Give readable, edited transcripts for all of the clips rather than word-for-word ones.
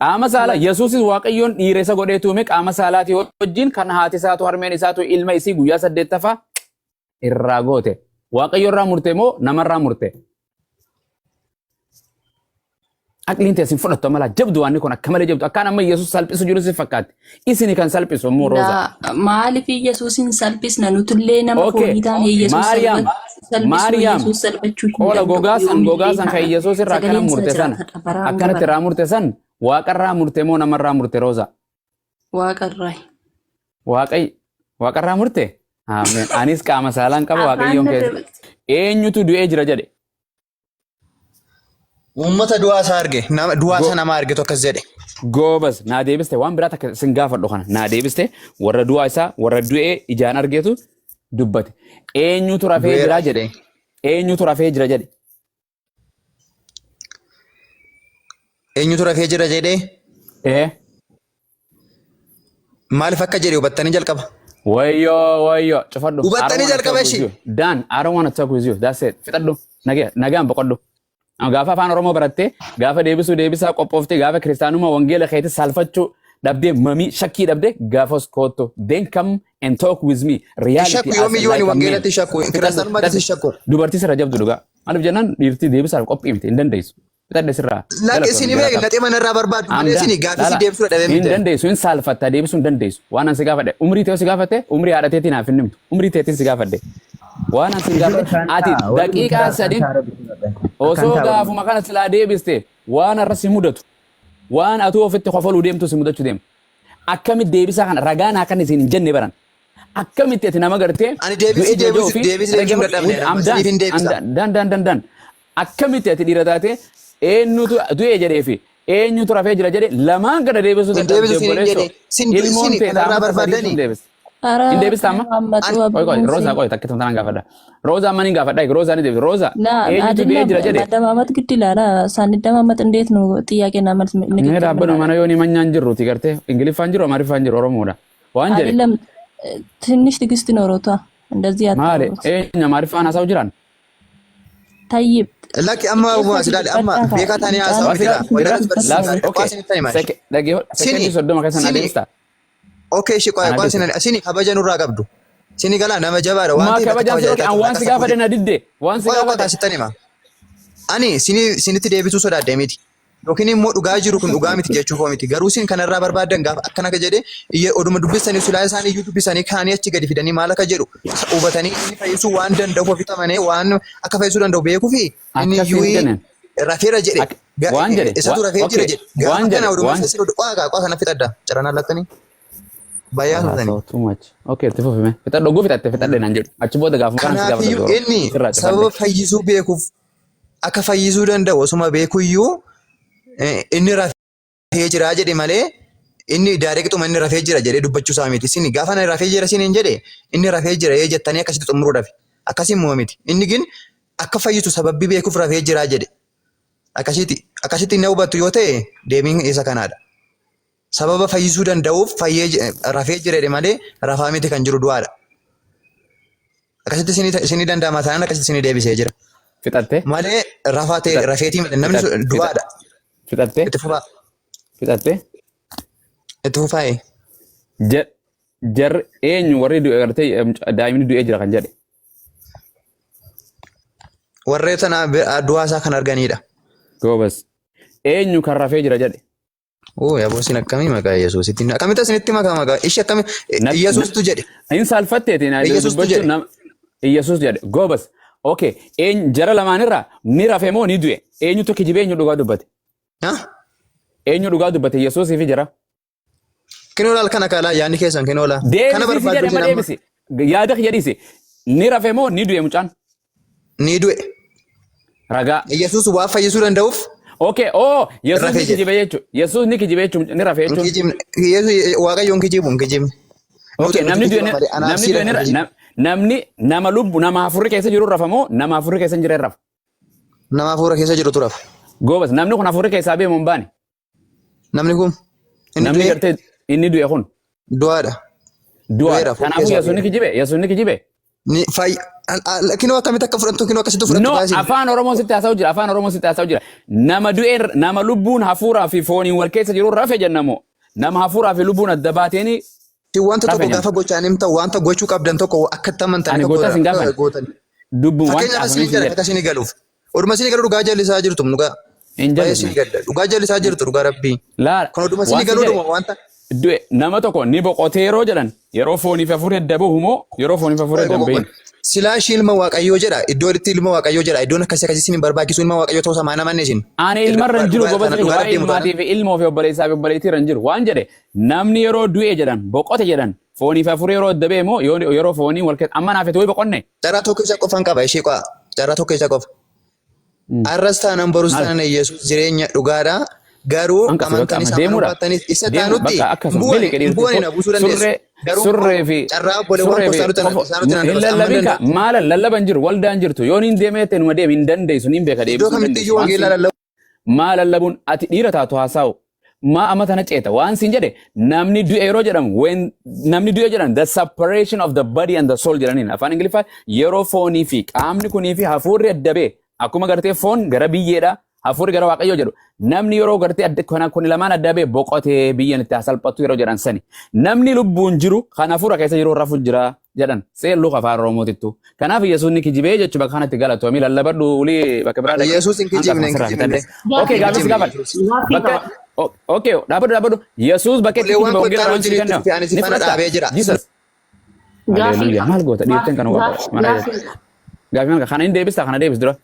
Qaama saalaa Yesuusis Waaqayyoon dhiira isa godhee tuume qaama saalaatii wajjin kan haati isaatu harmeen isaatu ilma isii guyyaa saddeettaffaa irraa goote. Waaqayyo irraa murte moo namarraa murte? Aqliin teessin fudhattu amala jabdu waan kun akka malee jabdu akkaan amma Yesuus salphisu jiru si fakkaatti. Isini kan salphisu immoo Rooza. Laa, maaliif Yesuusin salphisna? Nutullee nama Okay. foonii taane Yesuus Maariyaam salphisuu Maariyaam Yesuus salphachuu hin qoola danda'u gogaa san yoomillee gogaa san kan taanaan. Yesuus irraa akkana Sagaleen isaa murte sana jiraatadha bara hanga akkanatti bara. irraa murte san waaqarraa murte moo namarraa murte Rooza? Waaqarraa. Waaqayyo waaqarraa murte? Ameen. Anis qaama saalaan qaba Afaan waaqayyoon na keessa. dabalti. Eenyutu du'ee jira jedhe? Uummata du'aa isaa arge. Nama du'aa Go isaa nama argetu akkas jedhe. Goobas naa deebiste waan biraa takka sin gaafadhu kana naa deebiste warra du'aa isaa warra du'ee ijaan argetu dubbate. Eenyutu rafee Du'eera jira jedhe? jedhe. Eenyutu rafee jira jedhe? Eenyutu rafee jira jedhee Ee. maaliif akka jedhe hubattanii jalqaba. Wayyoo wayyoo cufadhu. I don't Hubattanii wanna jalqaba talk with ishii. you. Dan, I don't wanna talk with you. That's it. Fixadhu. Nagaa nagaan boqodhu. Gaafa afaan Oromoo barattee gaafa deebisuu deebisaa qophooftee gaafa kiristaanummaa wangeela keetti saalfachuu dhabdee mamii shakkii dhabdee gaafas koottu. Then come and talk with me. Reality Shakku as yoomiyyuu ani like a man. wangeelatti shakku Fixadhu. kiristaanummaatti That's it. shakku. Dubartii sirra jabdu dhugaa. Maaliif jennaan dhiirtii deebisaaf qophii miti hin dandeessu. Fixadhe sirraa. Lakki Galatoomi isin beek galataa. naxee mana irraa barbaaddu malee Amdaan isin gaaffii si laala deebisuu dadhabee hin miti. dandeessu hin saalfatta deebisuu hin dandeessu. Waan an si gaafadhe umrii ta'e si gaafatte umrii haadha teetiin naaf hin himtu. Umrii teetiin si gaafadhe. Waan an si Dura gaafadhe isaan ati taa warri daqiiqaa mukaa akkan sadin taa rabbi fudhadha. Akkan osoo taa warri gaafuma kana silaa deebiste waan har'a si mudatu waan atuu ofitti kofaluu deemtu si mudachuu deema. Akkamitti deebisaa kana ragaa naa kan isin hin jenne baran. Akkamitti ati nama gartee Ani deebisii du'ee jira deebisuu ofii deebisii deebisuu hin dadhabne amma amdaan isiniif hin deebisa. dan dan dan dan akkamitti ati dhiira taate eenyutu du'e jedhee fi eenyutu rafee jira jedhe lamaan kana deebisuu Hin dadhabde deebisu isiniin obboleessoo jedhe. Sin ilmoon sini tee kanarraa taamata sadiitu barbaadanii. hin deebiste. ኧረ Hin deebista amma? ተደማመጡ Ani Qoy qoy አብዱን Roozaa qoy takka tanaan gaafadha. Roozaa amma ni gaafadha Roozaa ni deebiste. Roozaa ላ eenyutu du'ee አይደለም jira jedhe መደማመጥ ግድ ይላል። ሳንደማመጥ እንዴት ነው ጥያቄና መልስ Mee ንግግር dhaabbanuma mana የምናደርገው? yoonii manyaan jirruuti gartee Ingiliffaan jiru Amaariffaan jiru Oromoodha. Waan jedhe አይደለም ትንሽ ትዕግስት ኖሮቷ እንደዚህ maali አታውሩት። eenyu Amaariffaan haasa'u jiran? ታይብ Lakki amma keessa si ilaali amma dubbadhaa beekaa taanee mucaan haasa'u Waan miti laa. jira Walirratti barsiisuu last gaariidha. Waa okay isinitti himaa ishee. Sini sekendii 30 keessa na sini deebista. okay ishee qoy Ana qoy deebista. sini sini kabaja nurraa qabdu. Sini galaa nama jabaadha waan Maa ta'eef akka kabajaan si kabaja dhorke an waan akka si gaafadhe safuuti. na didde waan si Qoy qoy gaafadhe. taasistan hima. Ani sini sinitti deebisuu sodaadhe miti. Yookiin immoo dhugaa jiru kun dhugaa miti jechuu koo miti. Garuu isin kanarraa barbaaddan gaafa akkana akka jedhe iyyee oduma dubbisanii silaa isaan iyyuu dubbisanii kaanii achi gadi fidanii maal akka jedhu hubatanii inni fayyisuu waan danda'uuf ofitti amanee waan akka fayyisuu danda'u beekuu fi inni Akkas hin iyyuu jenneen. rafeera jedhe Waan jedhe isatu rafee jira okay jedhe gaafa waan kana jedhe oduma waan isa sirrii qo'aa qo'aa kana fixadda caraan allattanii bayyaa Haasa'u turtanii. too much. Okay itti fufi mee. Fixadhu oguu fixatte fixadhe naan jedhu. Achi booda gaafuma kana si gaafadha Kanaafiyyuu dooroo. inni Sirraa cufadhe. sababa fayyisuu beekuuf akka fayyisuu danda'u osuma beekuyyuu inni rafee jira jedhe malee inni daayireektuma inni rafee jira jedhee dubbachuu isaa miti. Isin gaafa inni rafee jira isiniin jedhe inni rafee jira ee jettanii akkasitti xumuruudhaaf. Akkasii immoo miti. Inni gin akka fayyisu sababbi beekuuf rafee jira jedhe. Akkasitti akkasitti inni hubattu yoo ta'e deebiin isa kanaadha. Sababa fayyisuu danda'uuf fayyee rafee jira jedhe malee rafaa miti kan jiru du'aadha. Akkasitti isinii danda'ama taanaan akkasitti isinii deebisee jira. Fixatte? Malee rafaa ta'e rafeetii miti namni sun du'aadha. Fixatte? Itti fufaa. Fixatte? Itti fufaa'e. Jarri eenyu warri du'e gartee daa'imni du'ee jira kan jedhe. Warree tana du'aa isaa kan arganidha. Goobas. Eenyu kan rafee jira jedhe. Oo yaboo isin akkamii maqaa Yesuusitti akkamitti isinitti makaa maqaa ishee akkami Yesuustu jedhe. Hin saalfatteeti na Yesuustu dubbachuu jedhe. nama Yesuus jedhe. Goobas. Okay. Eenyu jara lamaanirraa ni rafe moo ni du'e? Eenyutu kijibee eenyu dhugaa dubbate? Ha? Eenyu dhugaa dubbate Yesuusii fi jara? Kinoo laal kana kaalaa yaadni keessan kinoo laal. Kana Deebisi si barbaaddu jedhe isin amma amma deebisi. Yaada kiyya dhiisi. Ni rafe moo ni du'e mucaan? ni du'e. Ragaa. Yesuus waa fayyisuu danda'uuf Okay, oh, Yesuus rafee ni jedhe. kijibe jechuudha. Yesuus ni kijibe jechuun ni rafe Hin jechuun. kijibne. Yesuus Waaqayyo hin kijibu hin kijibne. Okay, Nuti nuti namni du'e kijiba ni malee anaaf namni siidha du'e ni kan ra- kijibu. namni nama lubbu nama hafuurri keessa jiru rafa moo nama hafuurri keessa hin jirre rafa? Nama hafuura keessa jirutu rafa. Goobas namni kun hafuurri keessaa beemu hin baane. Namni kun inni Namni du'e gartee inni du'e kun du'aadha. du'aadha. Du'eera hafuura Kanaafuu keessaa Yesuus ni du'eera. kijibe. Yesuus ni kijibe. Ni fay kinoo akkamitti akka fudhattu kinoo akkasitti fudhattu No, kaasin. afaan Oromoo sitti haasa'u jira, afaan Oromoo sitti haasa'u jira. Nama du'e, nama lubbuun hafuuraa fi fooniin wal keessa jiru rafe jennamoo. Nama hafuuraa fi lubbuun adda baateeni Si wanta rafe tokko jenna. gaafa gochaan himta wanta gochuu qabdan tokko akka itti amantan Ani tokko gochaas hin gaafanne. gootan. Dubbuun waan Fakkeenyaaf caafamee isin siin jedha jedhe. akka isin galuuf. Oduma isin galu dhugaa jallisaa jirtu dhugaa. Hin Baay'ee isin jallisne. gadda. Dhugaa jallisaa jirtu dhugaa rabbii. Laala. Kun oduma isin Waan siin galuu jedhe dhuma wanta. Du'e nama tokko ni boqotee yeroo jedhan yeroo foonii fi hafuurri adda bahu moo yeroo foonii fi hafuurri adda hin bahin? Silaa ishii ilma waaqayyoo jedha. Iddoo itti ilma waaqayyoo jedha. Iddoon akkasii akkasii isin hin barbaachisu ilma waaqayyoo ta'uu samaa namanne isin. Ani ilmarra hin jiru Dhugaa goba dhugaa waa'ee rabbii ilmaatii mutaana. fi ilmoo fi obboleessaa fi obboleettii irra hin jiru. Waan jedhe namni yeroo du'e jedhan boqote jedhan foonii fi hafuurri yeroo adda bahe moo yeroo foonii wal keessa amma naaf itti wayi boqonne. Carraa tokko isa qofan qaba ishee qo'a. Carraa tokko isa qofa. Arras taanaan borus Maal? taanaan Yesuus jireenya dhugaadha. Garuu Hanqas bakka amantanis amma amanuu deemuudha. baattanis isa Deemu taanutti bakka akkasuma bu'ani miliqe dhiirti bu'ani na buusuu dandeessu. Surree Garuu surree fi carraa obboleewwan surree koo fi isaanutti kofo isaanutti nan hin dabarsa amma lallabin ka danda'u. maala lallaban jiru waldaan jirtu yoon hin deemee ta'e numa deemi hin dandeessu niin beeka Iddoo deebisuu hin kamitti dandeessu iyyuu waan wangeelaa siin lallabuu maa lallabuun ati dhiira taatu haasa'u maa amma tana ceeta waan siin jedhe namni du'e yeroo jedhamu when namni du'e jedhan the separation of the body and the soul jedhaniin afaan ingiliffaa yeroo foonii fi qaamni kunii fi hafuurri adda ba'e akkuma gartee foon gara biyyeedha hafuurri gara waaqayyoo jedhu namni yeroo gartee adda kana kun lamaan adda ba'e boqotee biyyan itti salphatu yeroo jedhan sani namni lubbuun jiru kan hafuura keessa jiru rafu jira jedhan seelluu afaan Oromootittu kanaaf Yesuus ni kijibee jechuu bakka kanatti galatoomii lallabadhu ulii bakka biraa dhaqi Yesuus hin kijibne hin hanqafa sirraa kijibne. fitadhe. Okay Hin gaafis kijibne gaafadhu. Yesuus. Gaaffii Bakka qaba. okay dhaabadhu dhaabadhu Yesuus bakka itti Obboleewwan kijiba koo wangeela isaan waan sii wajjin itti kenna fufe ani si ni faana fudhatta dhaabee jira. Jesus. Gaaffii Haleluuyaa qaba. maal goota dhiirteen kana waa mana Gaaffii. gaafii maal kana hin deebista kana deebis dura.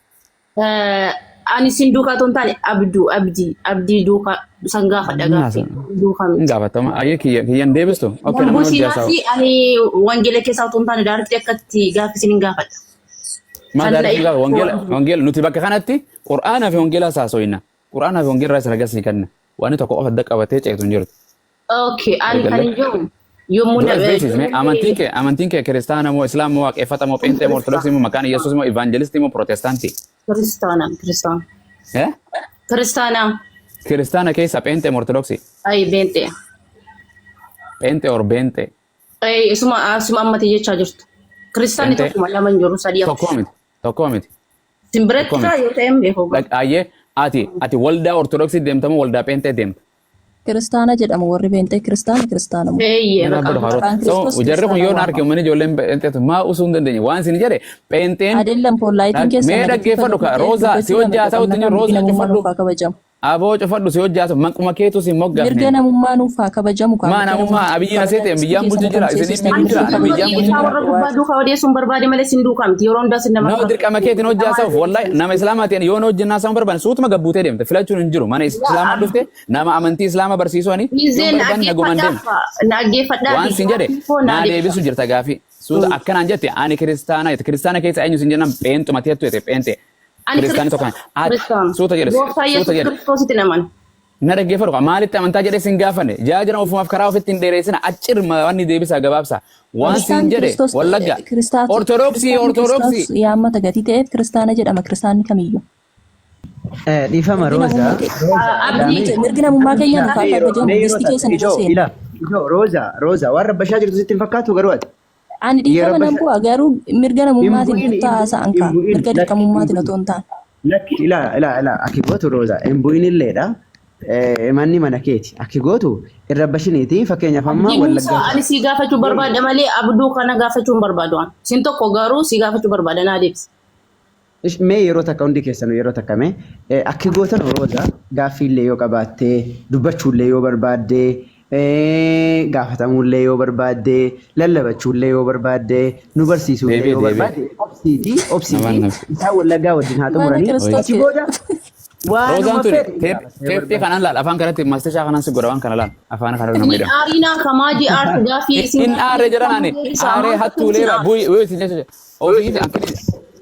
Ani isin duukaa otoo hin taane abduu abdii abdii duukaa san gaafadha gaaffii duukaa Hin miti. gaafatama ayyee kiyya kiyyan deebistu okay Yommuu nama hojii haasa'u. siinaasi ani wangeela keessaa otoo hin taane daartii akkatti gaaffii isin hin gaafadha. Maal Kan daartii gaafa wangeela la'e wangeela nuti bakka kanatti qur'aanaa fi wangeela haasoyna qur'aanaa fi wangeela irraa ragaa sii kenna waan tokko qofa adda qabatee ceetu hin jirtu. Okay, ani kan Eegalee. hin jiru yommuu Dura beeksisme amantiin kee kiristaana moo islaam moo waaqeffata moo pheenxee moo ortodoksii moo maqaan Yesuus moo evangelistii moo protestaantii? Kiristaana, kiristaana. Eh? Kiristaana, Kiristaana keessa pheenxee moo ortodoksii? ay beenxee. Pheenxee or beenxee? Ay isuma asuma ammati jechaa jirtu. Kiristaanni Pheenxee tokkuma lama hin jiru sadii afur. tokkoo miti tokkoo miti Isin biratti tokkoo kaa miti. yoo ta'e hin beeku. Ayyee ati waldaa ortodoksii deemta moo waldaa pheenxee deemta? Kiristaana jedhamu warri beenxee kiristaana kiristaana moo? Eeyyee Mana baqa. dhaabbatu Maqaan haroota. So Kiristoos jarri kun kiristaana yoo na arge waamama. uummanni ijoolleen pheenxeetu maa usuu hin dandeenye waan isin jedhe pheenxeen Adeellan poolaayitiin mee keessan dhaggeeffadhu ka dhaggeeffatu roozaa si dubbachuu hojjaa lama ta'utti qabna jiru kan mirgi roozaa namummaa cufadhu nuuf haa kabajamu. aboo cufadhu si hojjaa ta'u maquma keetu si Mirga moggaafne. namummaa nuuf haa kabajamu kaa Maa mirga namummaa namummaa abiyyiin asee kabajaa ta'e biyyaan keessan bulchu jira kan isin seensistan miidhu mirga jira ani Ani biyyaan kabajaa bulchu isaa jira. warra gubbaa duukaa odeessuun barbaade malee sin duukaa miti. Yeroo hundaa sin nama Nama dirqama keetiin hojjaa sa'uuf wallahi nama islaamaa ta'een yoo hojjennaa sa'uun barbaanne suutuma gabbuutee deemte filachuun hin jiru mana islaamaa dhufte nama amantii islaamaa barsiisuu ani yoon Gizee na barbaanne nagumaan deema. dhaggeeffadhaaf na dhaggeeffadhaa Waan fi sin jedhe gaaffii koo na naa deebisa. deebisu jirta gaafii suuta akkanaan jette ani kiristaana jette kiristaana keessa eenyu sin jennaan pheenxuma teettu jette pheenxe Ani kiristaani tokko kiristaana. ati Kiristaana. suuta jedhe Gooftaa suuta Yesuus jedhe Kiristoositti naman. na dhaggeeffadhu qaba maalitti amantaa jedhee sin gaafanne jaa jiran ofumaaf karaa ofitti hin dheereessina accirma wanni deebisaa gabaabsa waan sin Kiristaanni jedhe Kiristoos wallagga kiristaatu ortodoksii kiristaanni ortodoksii Kiristoos yaammata gatii ta'eef kiristaana jedhama kiristaanni kamiyyuu. Dhiifama Mirgi Rooza. namummaa keenya Rooza Abdii mirgi namummaa keenya nuuf haa Mee yeroo kabajamu mee yeroo gisti takka keessan irra ijoo seena. ila ijoo Rooza Rooza waan rabbashaa jirtu sitti hin fakkaatu garuu ati. Ani Yeroo dhiifama nan rabbashaa bu'a garuu mirga hin namummaatiin bu'in murtaa hin haasa'an bu'in kaa hin bu'in mirga lakki hin dirqamummaatiin bu'in otoo hin taane. lakki ila ila ila akki gootu Rooza hin bu'in illeedha. Manni mana keeti akki gootu hin rabbashiniiti fakkeenyaaf amma Abdii Muusaa wallaggaa ani si gaafachuu barbaada malee abduu kana gaafachuu hin barbaadu. Ani. Sin tokko garuu si gaafachuu barbaada naa deebisi. Ish, mee yeroo takka hundi keessanuu yeroo takka mee akki gootan Rooza gaaffiillee yoo qabaattee dubbachuullee yoo barbaaddee gaafatamuullee yoo barbaaddee lallabachuullee yoo barbaaddee nu barsiisuullee deebi'e yoo deebi'e barbaadde obsiitii namaan obsiitii naf isaan wallaggaa wajjin haa Mana xumuranii Kiristoos achi booda Roozaan waanuma tuni fedhe gaafattee teephii barbaadde. kanaan laal afaan kanatti mastishaa kanaan si godha waan kana laal afaan kana nama Inni jedhamu. aarinaa kamaaji aartu gaafii isin In aaree jedhan gaafii ani deebisa aaree maal hattuu isin leeba aartu. bu'i bu'i sin jecha ofii akkini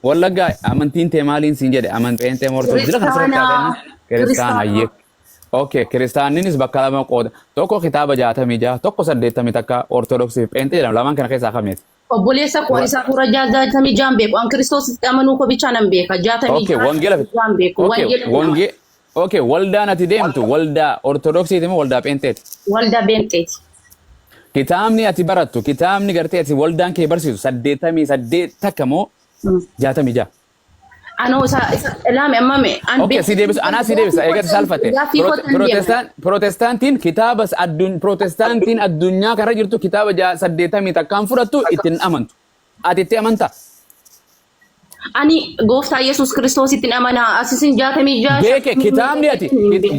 wallaggaa amantiin tee maaliin sin jedhe amanteen tee mortu jira kana sirriitti Kiristaanaa haasa'inna kiristaan kiristaanaa. hayyee. Okay, kiristaanninis bakka lama qooda tokko kitaaba 66 tokko 81 ortodoksii fi pheenxee jedhamu lamaan kana keessaa kamiiti? Obboleessa koo ani hafuura 66 beeku. An Kiristoositti amanuu koo bichaa nan beeka. Jaatamii Okay, wangeela fi jaan beeku. okay, Wangeela nama. wange okay, waldaan ati deemtu waldaa ortodoksiiti moo waldaa pheenxeeti? Waldaa beenxeeti. Kitaabni ati barattu, kitaabni gartee ati waldaan kee barsiisu 88 takka moo 66? Anoo isa ilaame amma me. An Okay, si deebisa. Anaa si deebisa. Eegatti saalfatte. Gaaffii kootan deema. Protestaantiin kitaaba protestaantiin addunyaa kana jirtu kitaaba 81n fudhattu ittiin amantu. Ati itti amantaa? Ani gooftaa Yesuus Kiristoositti amanaa. Asisin 66. Beeke kitaabni ati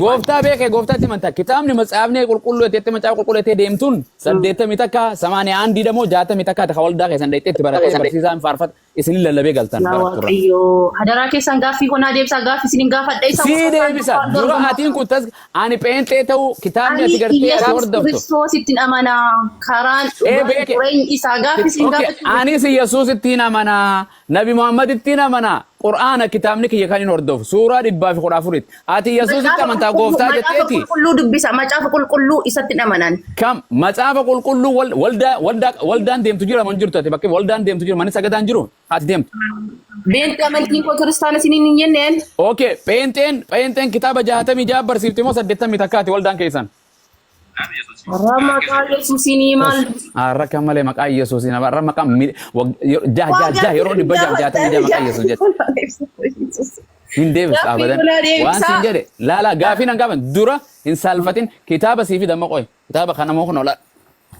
gooftaa beeke gooftaatti amantaa. Kitaabni matsaafni qulqulluu itti macaafa qulqulluu itti deemtuun 81 samaaniyaa andii moo 61 ta waldaa keessan dhaqxee itti barattee barsiisaan faarfata isinin lallabee galtan Yaa baratturra. Waaqayyoo. Hadaraa keessan gaaffii konaa deebisaa, gaaffii isinin gaafadha isa. Sii deebisa. Dura atiin kun tas ani pheenxee ta'uu kitaabni Ani ati gartee ati Yesuus hordoftu. Kiristoositti amanaa. Karaan Ee dhugaan beeke. jireenyi isaa gaaffii isin Okay, gaafachuu. anis Yesuusittiin amanaa, Nabi Muhammadittiin amanaa, Qur'aana kitaabni kiyya kan hin hordofu, suuraa 114tti. Ati Yesuusitti amantaa gooftaa Macaafa jetteeti. qulqulluu dubbisa. Macaafa qulqulluu isatti amanan. Kam macaafa qulqulluu waldaan deemtu jira moo hin jirtu ati bakki waldaan deemtu jira manni sagadaan jiru ati deemtu. Beenxee amantiin koo kiristaana isiniin hin jenneen. Okay, pheenxeen kitaaba 66 barsiifti moo 81ti waldaan keessan? Har'a maqaa Yesuusinii maal? Har'a kan malee maqaa Yesuusiin har'a maqaa jaha jaha jaha yeroo 666 maqaa Yesuus jette. Hin deebisu Gaaffii abadan. kun adeemsa. Waan siin jedhe laala gaafii nan gaafan dura hin saalfatin kitaaba sii fi damma qoy. Kitaaba kana moo kun ola.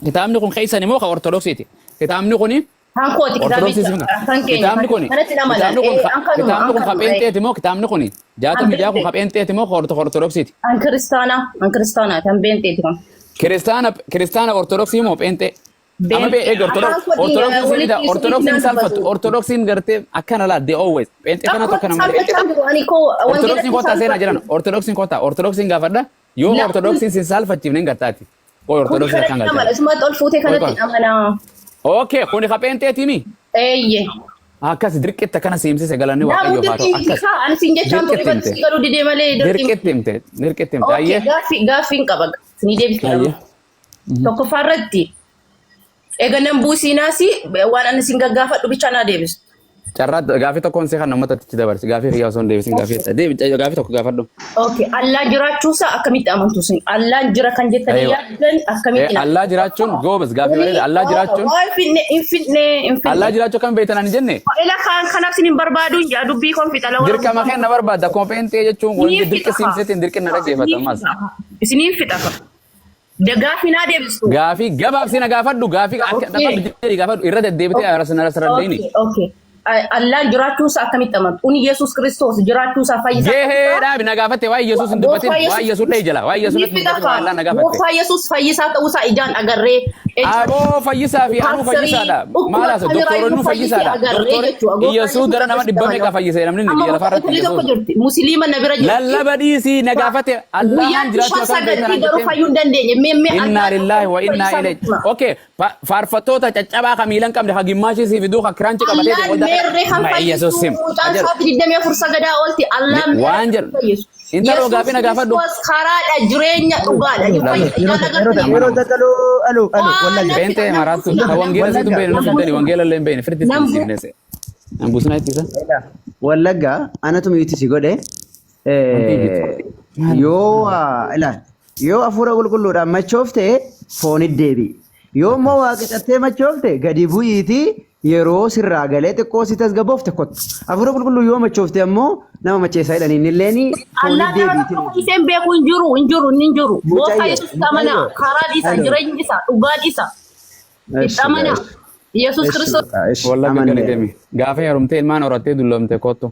Kitaabni kun keessan immoo kan Ortodoksiiti. Kitaabni kuni Kan kooti Ortodoksii kitaabicha. siif Kan keenya. Kitaabni kuni Kanatti amanan. kitaabni kun An kanuma. kitaabni kun An kanuma. pheenxeeti moo kitaabni kuni 66 kun pheenxeeti moo Ortodoksiiti? An kiristaana. An kiristaana. Kan beenxeeti kan. Kiristaana Ortodoksii moo pheenxee? Amma bee eegi Ortodoksiin Ortodoksiin saalfattu Ortodoksiin gartee akkana laa they always pheenxee kana tokko nama Ortodoksiin kottaa seenaa jiran Ortodoksiin kottaa Ortodoksiin gaafadha yoo Ortodoksiin sin saalfachiifne hin gartaati. Qoy Ortodoksiin akkan galchaa. Isumatti ol fuutee kanatti amanaa. Okay, kuni ka pheenxeeti mi? Eeyye. Akkas dirqitti akkana siimsise galanni Waaqayyoof haa ta'u. Akkas Ani siin jechaan ture dirqitti bakka himte. si galuu didee malee dirqii. Dirqitti himte. Dirqitti himte. Okay, Ayyee. gaaffiin qaba. Ni deebiste. Ayyee. Tokkoffaa irratti eega nan buusiinaas waan ani siin gaggaafadhu bichaa naa deebistu. Carraa gaafii tokkoon si kan uummata itti dabarsi. Gaafii kiyyaa osoo hin deebisin gaafii. Deebi gaafii tokko gaafadhu. Okay, Allaan jiraachuusaa akkamitti amantu isin? Allaan jira kan jettanii Aywa. yaaddan akkamitti? Allaa jiraachuun goobas gaafii bareeda. Allaa jiraachuun Waa hin finne, hin finne, hin finne. Allaa jiraachuu akkam beektan ani jenne? Ila kan kanaaf isin hin barbaadu hin jaa dubbii kon fixa lawa. Dirqama kenna barbaadda. Akkuma pheenxee jechuun wanti dirqi siimseetiin dirqi na dhaggeeffata ammas. Isiniin fixa. Gaafii naa deebistu. Gaafii gabaabsi na gaafadhu gaafii akka Okay. dhaqqabdu jedhi gaafadhu irra deddeebitee arasarraddeeni. Okay, okay. Allaan jiraachuusaa akkamitti amantu? Uni Yesuus Kiristoos jiraachuusaa fayyisaa. Gahee dhaabi na gaafatte waa'ee Yesuus hin dubbatin waa'ee Yesuus dhee jala waa'ee Yesuus hin dubbatin waa'ee Allah na gaafatte. Gooftaa Yesuus fayyisaa ta'uusaa ijaan agarree. Aboo fayyisaa fi anuu fayyisaadha. Maal haasa doktoronni fayyisaadha. Doktorri Yesuus gara nama dhibba meeqa fayyise namni biyya lafaa irratti Tokko Yesuus. jirti. Musliima na bira jirti. Lallaba dhiisii na gaafate Allahan Guyyaatti jiraachuu shan akkam beektan sagaltii garuu jetteen. fayyuu hin dandeenye. Mee mee Inna lillahi wa inna ilayhi. Okay, faarfattoota caccabaa ka miila hin qabne ka gimmaashii sii fiduu ka kiraanchi qabatee Allaan meerree kan Yesuus fayyisu sim. mucaan isaatti 24 sagadaa oolti. Allaan meerree Waan kan jedhu. fayyisu. Intaloo gaafii na gaafadhu. Yesuus karaadha jireenya dhugaadha. Yeroo takka alo alo alo wallagga. Pheenxee maraattu. Ka wangeela siitu hin beekne nuuf hin ta'ani wangeela illee hin beekne firti Nambu. siif neese. Nambuusina ittisa. Wallagga anatu miyuuti si godhe yoo ilaal yoo hafuura qulqulluudhaan machoofte foonit deebi'i. Yoo immoo waaqixattee machoofte gadi bu'iitii yeroo sirraa galee xiqqoo si tasgabboofte kottu. Hafuura qulqulluu yoo machoofte ammoo nama macheessaa jedhanii innilleen foonit Allaan nama deebi'iti. tokko isheen beeku hin jiru hin jiru hin jiru. Gooftaa Mucayyoo, Yesuus amanaa mucayyoo. karaan isa Alo. jireenyi isa dhugaan isa itti amanaa. Yesuus Kiristoos Wallagga gadi deemi. Gaafa heerumtee ilmaan horattee dulloomte kottu.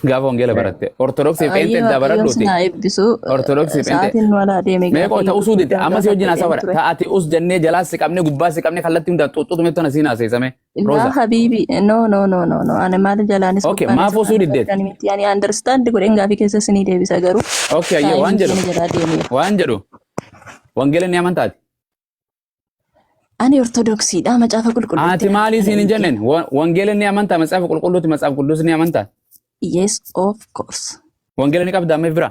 Gaafa wangeela baratte. Ortodoksii pheenxee Waaqayyo dabaradhuuti. sinaa eebbisu. Ortodoksii pheenxee. Sa'aatiin nu alaa deeme Mee qoy ta'usuu dide amma si wajjin haasawaa ture. ta ati us jennee jalaa si qabne gubbaa si qabne kallattii hundaan xuuxuutu tana siin haasa'isame. Laa Rooza. habiibi no no no no no ani maal jalaanis Okay, gubbaanis maaf osoo diddeet? waan miti ani understand godheen gaafii keessa sinii deebisa garuu Okay, ayyee waan sa'aatiin jedhu. keenya jalaa deemeera. Waan jedhu. Wangeela ni amantaati. Ani ortodoksiidha macaafa qulqulluutti. Ati maalii siin hin jenneen? Wangeela ni amantaa macaafa qulqulluuti macaafa qulqulluuti ni amantaa. Yes, of course. Wangeela ni qabda amma bira.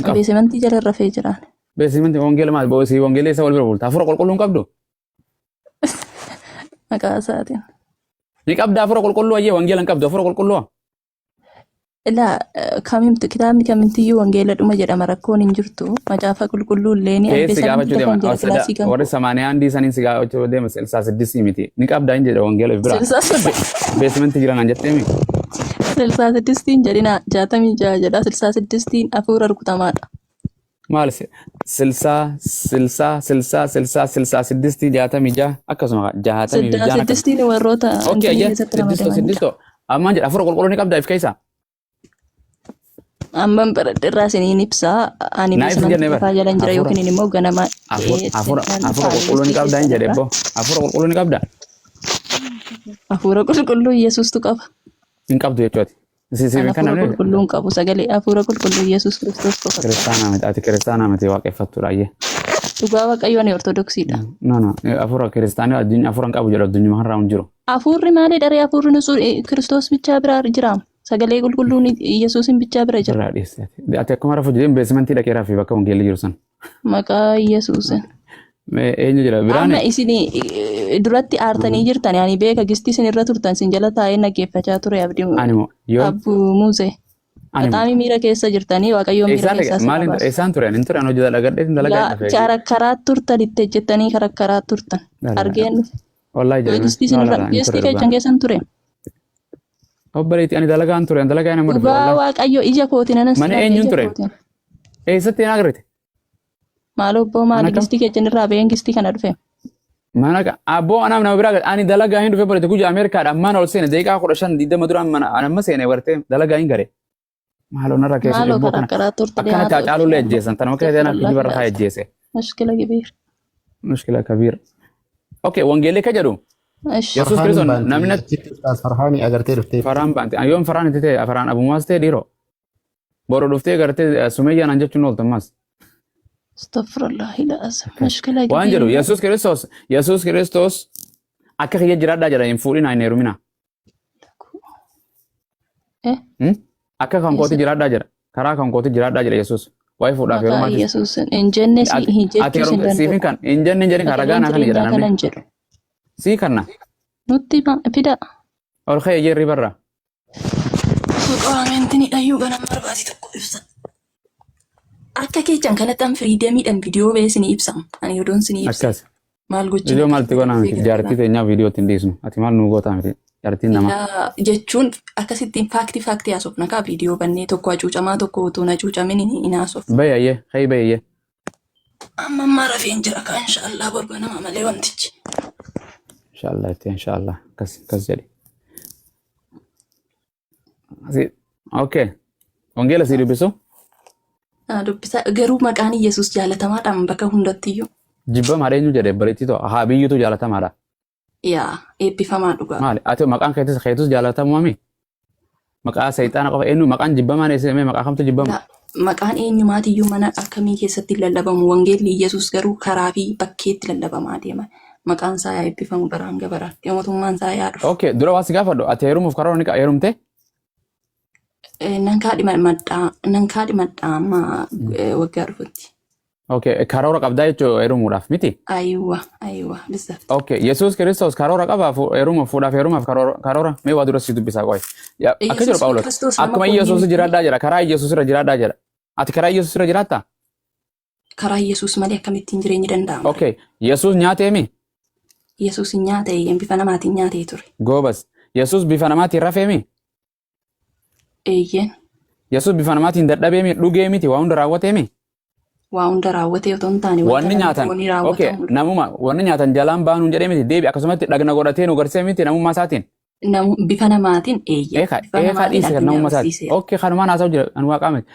Qaba. Basementii jala rafee jiraan. Basementii wangeela maal boosii wangeela isa wal bira bulta. Hafuura qulqulluu hin qabdu. Maqaa isaatiin. Ni qabda hafuura qulqulluu ayyee wangeela hin qabdu hafuura qulqulluu. Ilaa kamimtu kitaabni kamittiyyuu wangeela dhuma jedhama, rakkoon hin jirtu. Macaafa qulqulluu illee ni Keessi gaafachuu kan deema. jira kilaasii kan Warri samaaniyaa handii saniin si gaafachuu deema, 66 miti. Ni qabdaa hin jedhe wangeela if bira. Basementii jira naan jetteemi. 66n jedhina, 66 jedha. 66n hafuura rukutamaadha. Maal silsaa silsaa silsaa silsaa 66 66 akkasuma 66 Silsaa akkasuma. siddistiin warroota Okay, intinii ayya keessatti siddistoo ramadamanidha. siddistoo. Ammaan jedha, hafuura qulqulluu ni qabdaa if keessa. Amman baradhe irraa isiniin ibsaa. Ani Naa ibsi beesementii jennee bara. lafaa jalan jira Hafuura yookiin immoo ganama hafuura hafuura hafuura qulqulluu ni qabdaa hin jedhe boo. Hafuura qulqulluu ni qabdaa? Hafuura qulqulluu Yesuustu qaba. Hin qabdu jechuuti. Si si Ani kan hafuura namni qulqulluu hin qabu. Sagalee hafuura qulqulluu Yesuus Kiristoos qofa qaba. Kiristaanaa miti, ati kiristaanaa miti, waaqeffattuudha ayyee. Dhugaa Waaqayyo, ani Ortodoksiidha. No, no, hafuura kiristaanaa addunyaa hafuura hin qabu jedhu addunyuma har'aa hin jiru. Hafuurri maali dharee? Hafuurri nusu Kiristoos bichaa bira jira. Sagalee qulqulluun Yesuusin bichaa bira jira. Irraa dhiyeesse. Ati akkuma rafu jedheen basementii dhaqee rafii bakka wangeelli jiru san. Maqaa Yesuusin. Mee eenyu jira Amma biraane? isin duratti aartanii jirtan, ani beeka, gistii isin irra turtan isin jala taa'ee naggeeffachaa ture abdii Ani moo yoo Abbu Muusee. Ani moo Bataami miira keessa jirtanii, Waaqayyoon miira eessaan keessaa dhaqe isin maaliin baasu. eessaan ture? Ani hin ture, ani hojii dalagadhee dalagaa hin dhufe. Karaa turtan itti hojjettanii karaa turtan. Argeen dhufe. Wallaahi jedhame. Gistii isin No, irra la, hin gistii turre keessan dhugaa. keessan ture. Obboleetti, ani dalagaan ture, ani dalagaa nama dhufe Dhugaa wallaahi. Waaqayyo, ija kootiin anas Mana sin arge eenyuun ija ture? kootiin. Eessatti hin agarre? Maal obboo Mana maali kam? gistii keessan irraa ba'een gistii kana dhufe. Mana abboo anaaf nama biraa ani dalagaa hin dhufe barate guyyaa Ameerikaadha ammaan ol seene daqiiqaa 15 20 duraan mana ani amma seene bartee dalagaa hin gare. Maaloo narra keessa Maaloo cubbuu karaa kana karaa turtanii akkanatti haa ta'u. Hacaaluullee ajjeesan tanuma keessa anaaf kijiba irra haa ajjeese. مشكلة كبيرة. مشكلة كبيرة. Okay, wangeelli akka jedhu እሺ. Yesuus Farhaaniin Kiristoos baanti namni achitti ustaas Farhaanii agartee dhuftee. Faraan baante yoon faraan itti ta'e faraan abumaas ta'e dhiiroo boru dhuftee gartee Sumeyyaan an jechuun ooltu ammas. استغفر الله العظيم، مشكلة Waan jedhu كبيرة. Yesuus Kiristoos akka kiyya jiraadhaa jedha, hin fuudhinaa, hin heeruminaa. Eh? Akka kan kooti jiraadhaa jedha. Karaa kan kooti jiraadhaa jedha Yesuus. Waa'ee fuudhaaf Maqaa heerumaatis. Yesuus hin jenne si Ati hin ati jechuus hin heerumte siifin danda'u. kan hin jenne hin jedhin kan ragaa Sagaleen naa kana jedha jireenyaa kana namni. hin jedhu. Sii kanna. Nutti fida. Ol ka'ee jirri barra. Suqaameentiin dhayyuu ganama barbaade tokko ibsa. Akka keechan kanatti an freedomiidhaan viidiyoo ba'ee isinii ibsam. Ani odoon isinii ibsa. Akkas. Maal gochuu Viidiyoo maalti goonaa miti? Jaartii teenyaa viidiyoo ittiin dhiisnu. Ati maal nuu gootaa miti? Jaartiin namaa. Ilaa jechuun akkasittiin fact fact haasofna kaa, viidiyoo bannee tokko hacuucamaa tokko utuu hin hacuucamin hin haasofnu. Bayi ayyee. Hayi bayi ayyee. Amma ammaa rafeen jira kaa, inshaallah borba nama malee wantichi. Inshaallah itti inshaallah. Akkas akkas jedhi. Okay. Wangeela sii dubbisu. Dubbisa garuu maqaan Yesuus jaalatamaadhaan bakka hundattiyyuu. Jibbamaadha eenyu jedhe bareetti too haa biyyutu jaalatamaadha. Yaa eebbifamaa dhugaa. Maali? Ati maqaan keetis keetus jaalatamaa mi? Maqaa seexaana qofa eenyu maqaan jibbamaan eessa maqaa kamtu jibbama? Maqaan eenyumaatiyyuu mana akkamii keessatti lallabamu, wangeelli Yesuus garuu karaa fi bakkeetti lallabamaa deema. Maqaan isaa yaa eebbifamu bara hanga baraatti. Mootummaan isaa yaa dhufu. Okay, dura waa si gaafadhu, ati heerumuuf karoora ni heerumte? Nan kaadhimadhaa amma waggaa dhufutti. Okay, karoora qabdaa jechuun heerumuudhaaf miti? Aywa, aywa, bizzafti. Okay, Yesuus Kiristoos karoora qabaa heeruma fuudhaaf heerumaaf karoora mee waa dura si dubbisaa qoy. Akka jedhu Yesuus Phaawulos Kiristoos nama akkuma foonii Yesuus miti. jiraadhaa jira, karaa Yesuus irra jiraadhaa jira. Ati karaa Yesuus irra jiraattaa? Karaa Yesuus malee akkamittiin jireenyi danda'ama? Okay, Yesuus nyaateemi? Yesuus hin nyaate, bifa namaatiin nyaatee ture. Goobas. Yesuus bifa namaatiin rafeemi? Eeyyeen. Yesuus bifa namaatiin dadhabeemi, dhugee miti, waa hunda raawwateemi? Waa hunda raawwatee otoo hin taane wanta Wanni namni nyaatan foonii okay, raawwatamudha. Namuma wanni nyaatan jalaan baanuun jedhee miti, deebi akkasumatti dhagna godhatee nu garsee miti namummaa isaatiin. Bifa namaatiin, eeyyee. Eeka Bifa eeka namaatiin dhiise kan addunyaa namummaa isaati. barsiiseera. Okay, kanumaan haasa'u jira ani waaqaa miti.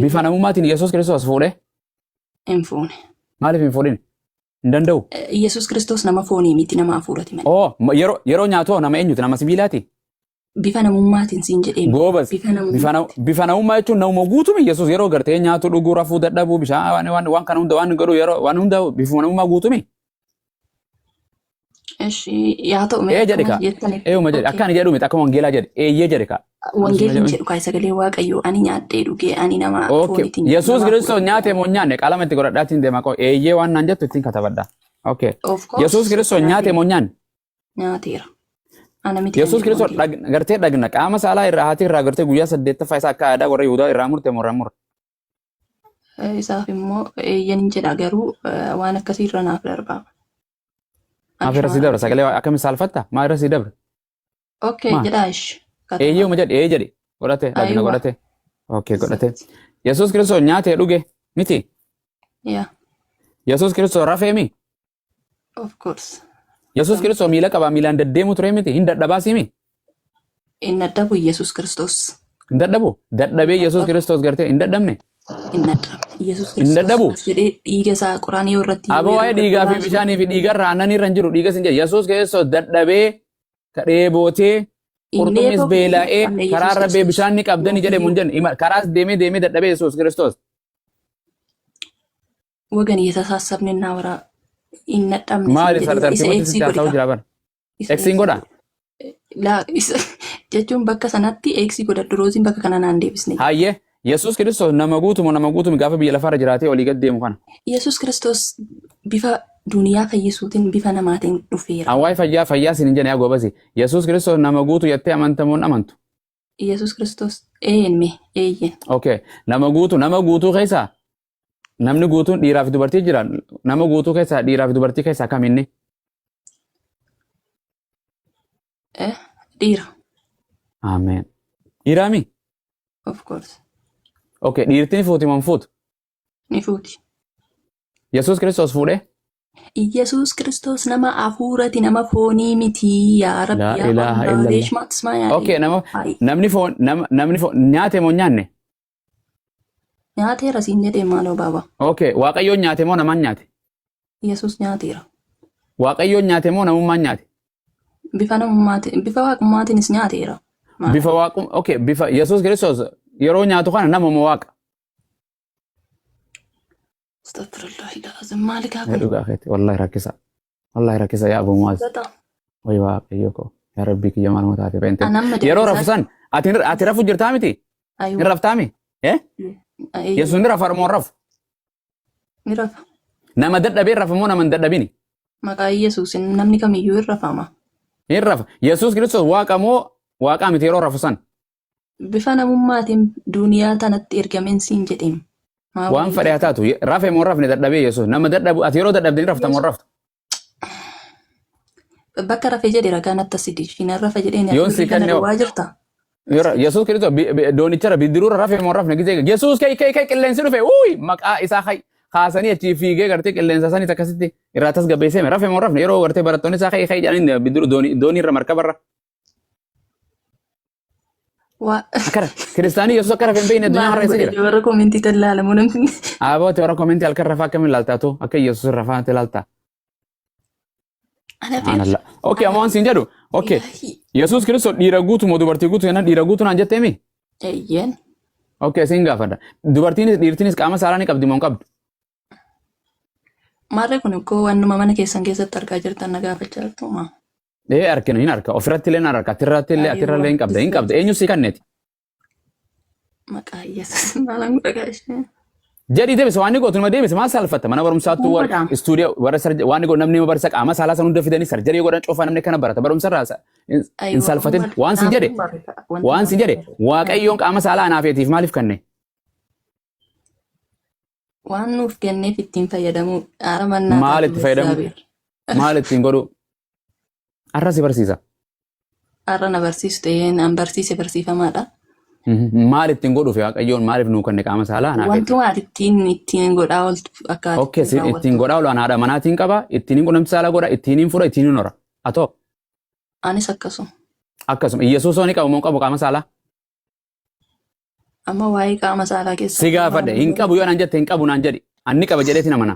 Bifa Aywa. namummaatiin Yesuus Kiristoos fuudhee Hin fuune. Maaliif hin fuudhin? Hin danda'u. Yesuus Kiristoos nama foonii miti, nama hafuurati malee. Oo yeroo nyaatu nama eenyuti, nama sibiilaati? Bifa namummaatiin siin jedhee. Goobas. Bifa namummaatiin. Bifa namummaa jechuun namuma guutuumi. Yesuus yeroo gartee nyaatu, dhuguu, rafuu, dadhabuu, bishaan waan kana hunda waan godhu yeroo waan hunda bifa namummaa guutuumi. Eshi yaa ta'u mee Ee jedhe akkuma kaa. jettaniif. Eeyuma jedhe, akka ani jedhu miti, akkuma wangeelaa jedhe, eeyyee jedhe kaa. Wangeelli hin jedhu kaa, sagalee Waaqayyoo ani nyaadhee dhugee ani nama fooniitiin Yesuus nama Kiristoos hafuuraatiin. nyaate moo hin nyaanne? Qalama itti godhadhaatiin deema qoo, eeyyee waan naan jettu ittiin katabadha. Okay. Of course. Yesuus Kiristoos nyaate moo hin nyaanne? Nyaateera. Ana miti kan Yesuus jedhu Kiristoos wangeelli. gartee dhagna qaama saalaa irraa haati irraa gartee guyyaa saddeettaffaa isaa akka aadaa warra Yihudaa irraa murte moo irraa murre? Isaaf immoo eeyyan hin jedha garuu waan akkasii irra naaf darbaa. Ani Maaf irra si shamara dabra? miti. Sagalee akkamiin saalfatta? Maa irra si dabra? Okay Maa? jedhaa ish. Katama. Eeyyuma jedhi ee jedhi. Godhate dhagna Aywa. godhate. Okay godhate. Exact. Yesuus Kiristoos nyaatee dhuge miti. Yeah, Yesuus Kiristoos rafee mi? of course. Yesuus Kiristoos miila qabaa miilaan deddeemu ture miti. Hin dadhabaa simi? Hin dadhabu Yesuus Kiristoos. Hin dadhabu. Dadhabee Yesuus Dadhabu. Kiristoos gartee hin dadhabne. Hin dadhabne. Yesuus Hin Kiristoos dadhabu. as jedhee dhiiga isaa qoraanii irratti Aboo yeroo waa'ee dhiigaa fi dhangalaasu bishaanii fi dhiigarraa aannan irra hin jiru dhiigas hin jiru. Yesuus Kiristoos dadhabee kadhee bootee hin qurxummis dheebofne hin beela'ee dadhabne Yesuus karaa irra bee Kiristoos. bishaan ni qabdani jedhe mun Yoomiyyuu jenne karaas deemee deemee dadhabee Yesuus Kiristoos. ወገን እየተሳሰብን እናወራ hin dadhabne siin Maali jedhee isa tartiibatti eegsii sitti godhi haasa'u kaa. jira bara. Isa Eksiin eegsii godha. godhi. Laa isa jechuun bakka sanatti eegsii godhadhu rooziin bakka kana naan deebisne. Hayyee Yesuus Kiristoos nama guutumu nama guutumu gaafa biyya lafaarra jiraatee olii gad deemu kana. Yesuus Kiristoos bifa duniyaa fayyisuutiin bifa namaatiin dhufeera. An waa'ee fayyaa fayyaa siin hin jenne yaa goobasi. Yesuus Kiristoos nama guutu jettee amantamuun amantu. Yesuus Kiristoos eenme eeyyen. Okay. Nama guutu nama guutuu keessaa namni guutuun dhiiraa fi dubartii jira. Nama guutuu keessaa dhiiraa fi dubartii keessaa kam inni? Eh, dhiira. Ameen. Dhiiraa mi? Of course. Okay. Dhiirti ni fuuti moo hin fuutu? Ni fuuti. Yesuus Kiristoos fuudhee? Yesuus Kiristoos nama hafuurati nama foonii miti yaa Rabbi Laa yaa ilaaha Allah illallah. leeshmaat ismaa yaa Okay. Nama Ay, namni foon nama namni foon nyaate moo hin nyaanne? nyaateera siin jedhee maaloo baaba. Okay. Waaqayyoon nyaate moo namaan nyaate? Yesuus nyaateera. Waaqayyoon nyaate moo namummaan nyaate? Bifa namummaatiin bifa waaqummaatiinis nyaateera. Maal? Bifa waaqum okay bifa Yesuus Kiristoos yeroo nyaatu kana nama moo waaqa? Astaghfirullah al-azim maali gaa kun? Dhugaa keeti wallahi rakkisa. Wallahi rakkisa yaa Abu Muaz. Bata. Way waaqayyo koo yaa Rabbii kiyya maaluma taate beente. An amma Yeroo deebisaa rafu san ati rafu jirtaa miti? Hin aywa. raftaami? Eh? Yesuus ni rafa moo hin rafu? Ni rafa. Nama dadhabee rafa moo nama hin dadhabini? Maqaa Yesuusin namni kamiyyuu hin rafama. Hin rafa. Yesuus Kiristoos waaqa moo waaqaa miti yeroo rafu san? Bifa namummaatiin duniyaa tanatti ergameen siin jedheem. Maa Waan waliin fedhe haa taatu rafe moo hin rafne dadhabee Yesuus nama dadhabu ati yeroo dadhabde ni rafta moo hin raftu? Bakka rafe jedhe ragaa natti asidi. Ishiin rafa jedheen Yoon si birrii kana kenne hoo? duwwaa jirta. Yeroo Yesuus Kiristoos doonichara bidiruurra rafe moo hin rafne gisee Yesuus kai kai kai qilleensi dhufe uuyi maqaa isaa kai kaasanii achii fiigee gartee qilleensa sanitti akkasitti irraa tasgabbeessee rafe moo hin rafne yeroo gartee barattoonni isaa kai kai jedhanii bidiruu doonii irra markabarra. Waa Akkana kiristaanii Yesuus akka rafe hin beekne addunyaa maal har'a eessa godhe jira? warra koomentii tallaalamu namni. Abooti warra koomentii halkan rafaa akkamiin ilaaltaa tu akka Yesuus rafaa ilaaltaa. Ana beer. Subhanallah. Okay, amma waan siin jedhu. Okay. Ilaahi. Yesuus Kiristoos dhiira guutu moo dubartii guutu jennaan dhiira guutu naan jettee mi? Eeyyeen. Okay, siin gaafadha. Dubartiinis dhiirtinis qaama saalaa ni qabdi moo hin qabdu? Maarree kun ikkoo waanuma mana keessan keessatti argaa jirtan na gaafachaa jirtu maa? Ee argina hin arga. Ofirratti illee hin arga. Atirratti illee atirra illee hin qabda. Hin qabda. Eenyu sii kanneeti? Maqaa Yesuus maalaan godha gaashee. Jedhii deebise waan inni gootu nama deebise maal saalfatta mana barumsaattuu warra Godha. istuudiyoo warra waan inni godhu namni barsa qaama saalaa san hunda fidanii sarjarii godhan cufaa namni kana barata barumsa irraa hin Aywa saalfatin waan sin jedhe wanta waan sin jedhe waaqayyoon qaama saalaa anaaf eetiif maaliif kenne? Waan nuuf kenneef ittiin fayyadamuu haara mannaa Maal taatu itti fayyadamu? Bezaabeer. Maal ittiin godhu? Har'a si barsiisa. Har'a na barsiistu an barsiise barsiifamaadha. Maal ittiin godhuuf waaqayyoon maaliif nuu kenne qaama saalaa anaaf eetiif? Wantuma ati ittiin godhaa ooltu akka ati Okay, ittiin ittiin raawwattu. godhaa oolu haadha manaatiin qaba, ittiin hin qunnamti saalaa godha, ittiin hin fudha, ittiin hin hora. Atoo Anis akkasuma. akkasuma Iyyasuus hoo ni qabu moo hin qabu qaama saalaa? Amma waa'ee qaama saalaa Si keessatti gaafadhe hin qabu yoo naan jette hin qabu naan jedhi. Anni qaba jedheetiin amana.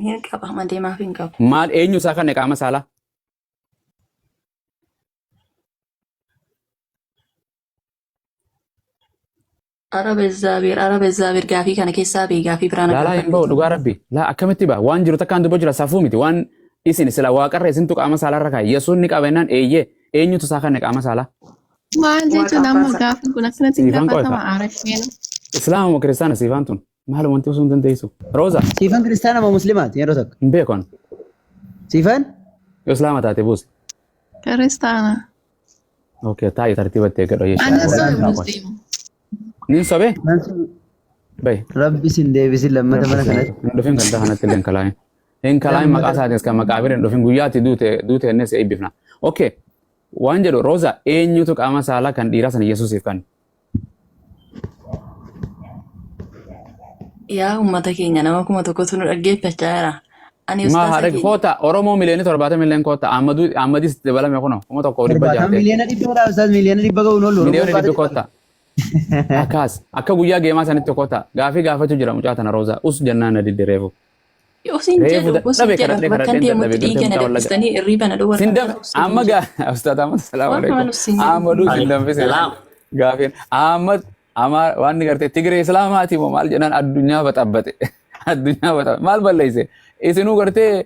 Hin qaba malee maaf hin qabu. Maal eenyu isaa kanne qaama saalaa? Ara Bezaabeer, ara Bezaabeer gaafii kana keessaa bee gaafii biraa na Laalaa hin gaafadhu. bahu dhugaa rabbi. Laa akkamitti baha? Waan jiru takkaan dubbachuu jira safuu miti. Waan isin sila waaqarra isintu qaama saalaarra kaa'e. Yesuun ni qaba jennaan eeyyee eenyutu isaa kanne qaama saalaa? Maal Waaqa jechuun abbaa amma isaa. gaafni kun akkanatti Siifan gaafatama qofa. aarafeenu. Islaama moo kiristaana siifaan tun? Maal wanti osoo hin dandeessu? Rooza Siifan kiristaana moo musliimaati yeroo tokko? hin beeku ani. Siifan Yoo islaama taate buuse. Kiristaana. Okay, taa'i tartiibatti eeggadhu. Ani sobe musliima. Nin sobee? Bahi. Rabbi sin deebisin lammata mana kanatti. Hin dhufin kan kanatti illee hin kalaayin. Hin kalaayin maqaa isaatiinis kan maqaa bira hin dhufin guyyaatti duute duute innis eebbifna. Okay. Waan jedhu Rooza eenyutu qaama saalaa kan dhiiraa sana Yesuusiif kan? Yaa uummata keenya nama 1000tu nu dhaggeeffachaa jira. Ani Maa ustaaza haadha keenya. koota Oromoo miliyoonii 70 illee koota Ahmaduu Ahmadis dabalame kunoo 1600 70 miliyoona dha ustaaz miliyoona 100 ga'uun oolu. Miliyoona 100 koota. Akkas akka guyyaa geemaa sanitti koota gaafii gaafachuu jira mucaa tana Rooza us jennaan na didde reefu. Usin Reefu jedhu usin dadhabe jedhu kadhadhee bakka kadhadhee deemutti dadhabe dhiiga gartee na mucaa wallaga. danfistanii irriiba na dhowwartan. Sindam amma gaa ustaaz Ahmad salaamu Waan alaikum. hamaan usin jedhu. Ahmaduu sin danfise. Salaam. Gaafiin Ahmad ama waan ni gartee Tigiree Islaamaati moo maal jedhaan addunyaa baxabbate. Addunyaa baxabbate maal balleesse isinuu gartee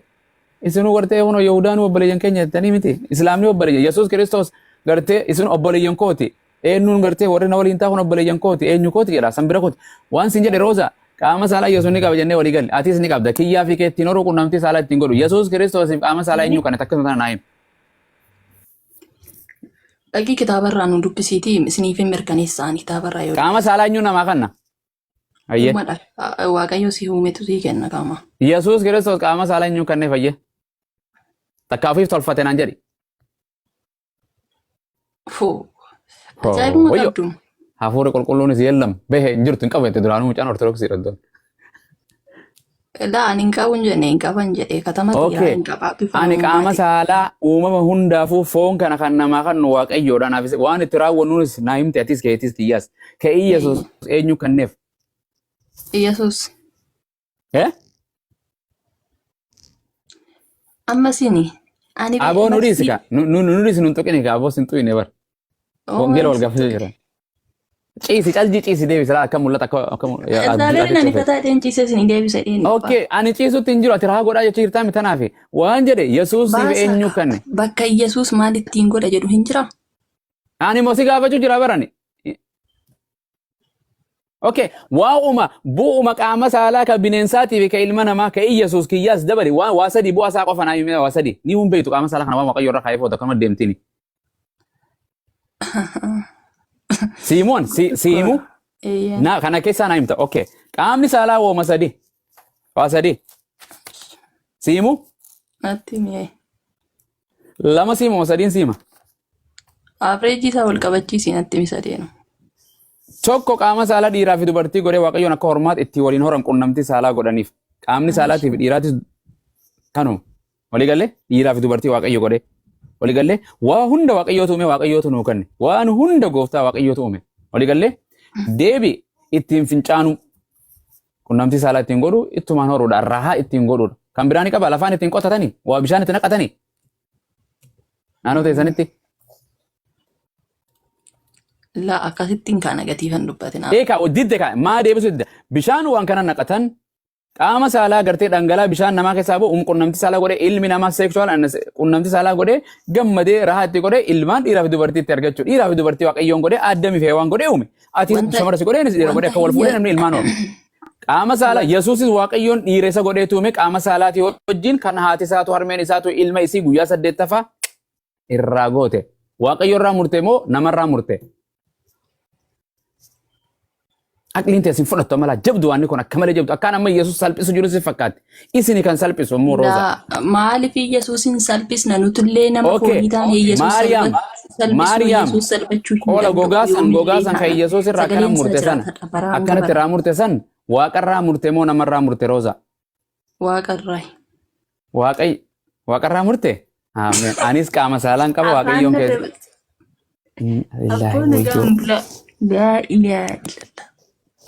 isinuu gartee kunoo Yahudaan obboleeyyan keenya jettanii miti Islaamni obboleeyyan Yesuus Kiristoos gartee isin obboleeyyan kooti eenyuun gartee warri na waliin taa'uun obboleeyyan kooti eenyu kooti jedha san bira kooti waan sin jedhe Rooza qaama saalaa Yesuus ni qaba jennee walii galle atis ni qabda kiyyaa fi keettiin horuu qunnamtii saalaa ittiin godhu Yesuus Kiristoosiif qaama saalaa eenyu kana takkasuma tana naa himi. Dhaqii kitaabarraa nu dubbisiitii isiniif hin mirkaneessaan kitaabarraa yoo Qaama saalaa eenyu namaa kanna? Ayyee. Uumadha. Waaqayyo si uumetu sii kenna qaama. Yesuus Kiristoos qaama saalaa eenyu kenneef ayyee? Takka ofiif tolfate naan jedhi. Foo. Ajaa'ibuma Wayyo. qabdu. Hafuurri qulqulluunis yeellam bahe hin jirtu hin qabu jette duraanuu mucaan Ortodoksii dha. Laa ani hin qabu hin jenne hin qaban jedhee katama xiyyaa hin qabaa bifa Ani qaama namummaatiin. saalaa uumama hundaafuu foon kana kan namaa kan nu waaqayyoodha. Naafis waan itti raawwannuunis naa himte atis keetis kiyyaas. Ka'ii Yesuus eenyu kenneef? Yesuus. Eh? Amma sini. Ani Aboo nu dhiisi ka. Nu nu dhiisi nu hin tuqini ka. Aboo sin tuqine bar. Wangeela wal gaafachuu jira. Ciisi calji ciisi deebisi laa akka mul'ata akka akka Zaaberin ani fataa dheen ciisee isin deebisa dheen. Okay, ani ciisutti hin jiru ati rahaa godhaa jechuu jirtaa miti tanaafi. Waan jedhe Yesuus siif eenyu kenne? Bakka Yesuus maal ittiin godha jedhu hin jiraa? Ani immoo si gaafachuu jira barani. Okay, waa'uma bu'uma qaama saalaa ka bineensaatii fi ka ilma namaa ka Iyyasuus kiyyaas dabali waan waa sadii bu'aa isaa qofa naa himee waa sadii ni hun beektu qaama saalaa kana waan Waaqayyo irra kaa'ee foota akkanuma deemtini. Siimoon si siimu Eeyyee. na kana keessaa naa himta. Okay, qaamni saalaa wooma sadii waa sadii siimu Natti mi'ee. lama siima moo sadiin siima. Average isaa wal qabachiisii natti himi sadeenu. Tokko qaama saalaa dhiiraa fi dubartii godhee Waaqayyoon akka hormaata itti waliin horan qunnamtii saalaa godhaniif. Qaamni saalaatii fi dhiiraatis kanuma. Walii galee dhiiraa fi dubartii Waaqayyo godhee. Walii galee waa hunda Waaqayyootu uume Waaqayyootu nuu kenne. Waan hunda gooftaa Waaqayyootu uume. Walii galee deebi ittiin fincaanuu qunnamtii saalaa ittiin godhu ittumaan horuudha. Rahaa ittiin godhuudha. Kan biraa ni qaba lafaan ittiin qotatanii waa bishaan itti naqatanii naannoo teessanitti. Laa akkasittiin kana gatiifan dubbatina. Eekaa didde kaa maa deebisu didde bishaan waan kana naqatan qaama saalaa gartee dhangala'aa bishaan namaa keessaa bu'u qunnamtii saalaa godhee ilmi namaa sexual qunnamtii saalaa godhee gammadee rahaa itti godhee ilmaan dhiiraa fi dubartii itti argachuu dhiiraa fi dubartii waaqayyoon godhee addamii fi heewaan godhee uume ati shamara si godhee innis dhiira godhee akka wal fuudhee namni ilmaan uume. Qaama saalaa Yesuusis waaqayyoon dhiira isa godhee uume qaama saalaatii wajjin kan haati isaatu harmeen isaatu ilma isii guyyaa saddeettaffaa irraa goote. Waaqayyo irraa murte moo namarraa murte? Aqliin teessin fudhattu amala jabdu waan kun akka malee jabdu akkaan amma Yesuus salphisu jiru si fakkaatti. Isini kan salphisu immoo Rooza. Laa maaliif Yesuusin salphisna nutullee nama foonii taane Yesuus Maariyaam salphisuu Maariyaam Yesuus salphachuu hin qoola danda'u gogaa san yoomillee gogaa san kan taana. Yesuus irraa akkana Sagaleen isaa murte sana jiraatadha bara hanga akkanatti bara. irraa murte san waaqarraa murte moo namarraa murte Rooza? Waaqarraa. Waaqayyo waaqarraa murte? Ameen. Anis qaama saalaan qaba Afaan waaqayyoon na keessa. dabalti. Illaahi Abboo nagaan wayyoo. bulaa. Laa ilaaha illallah.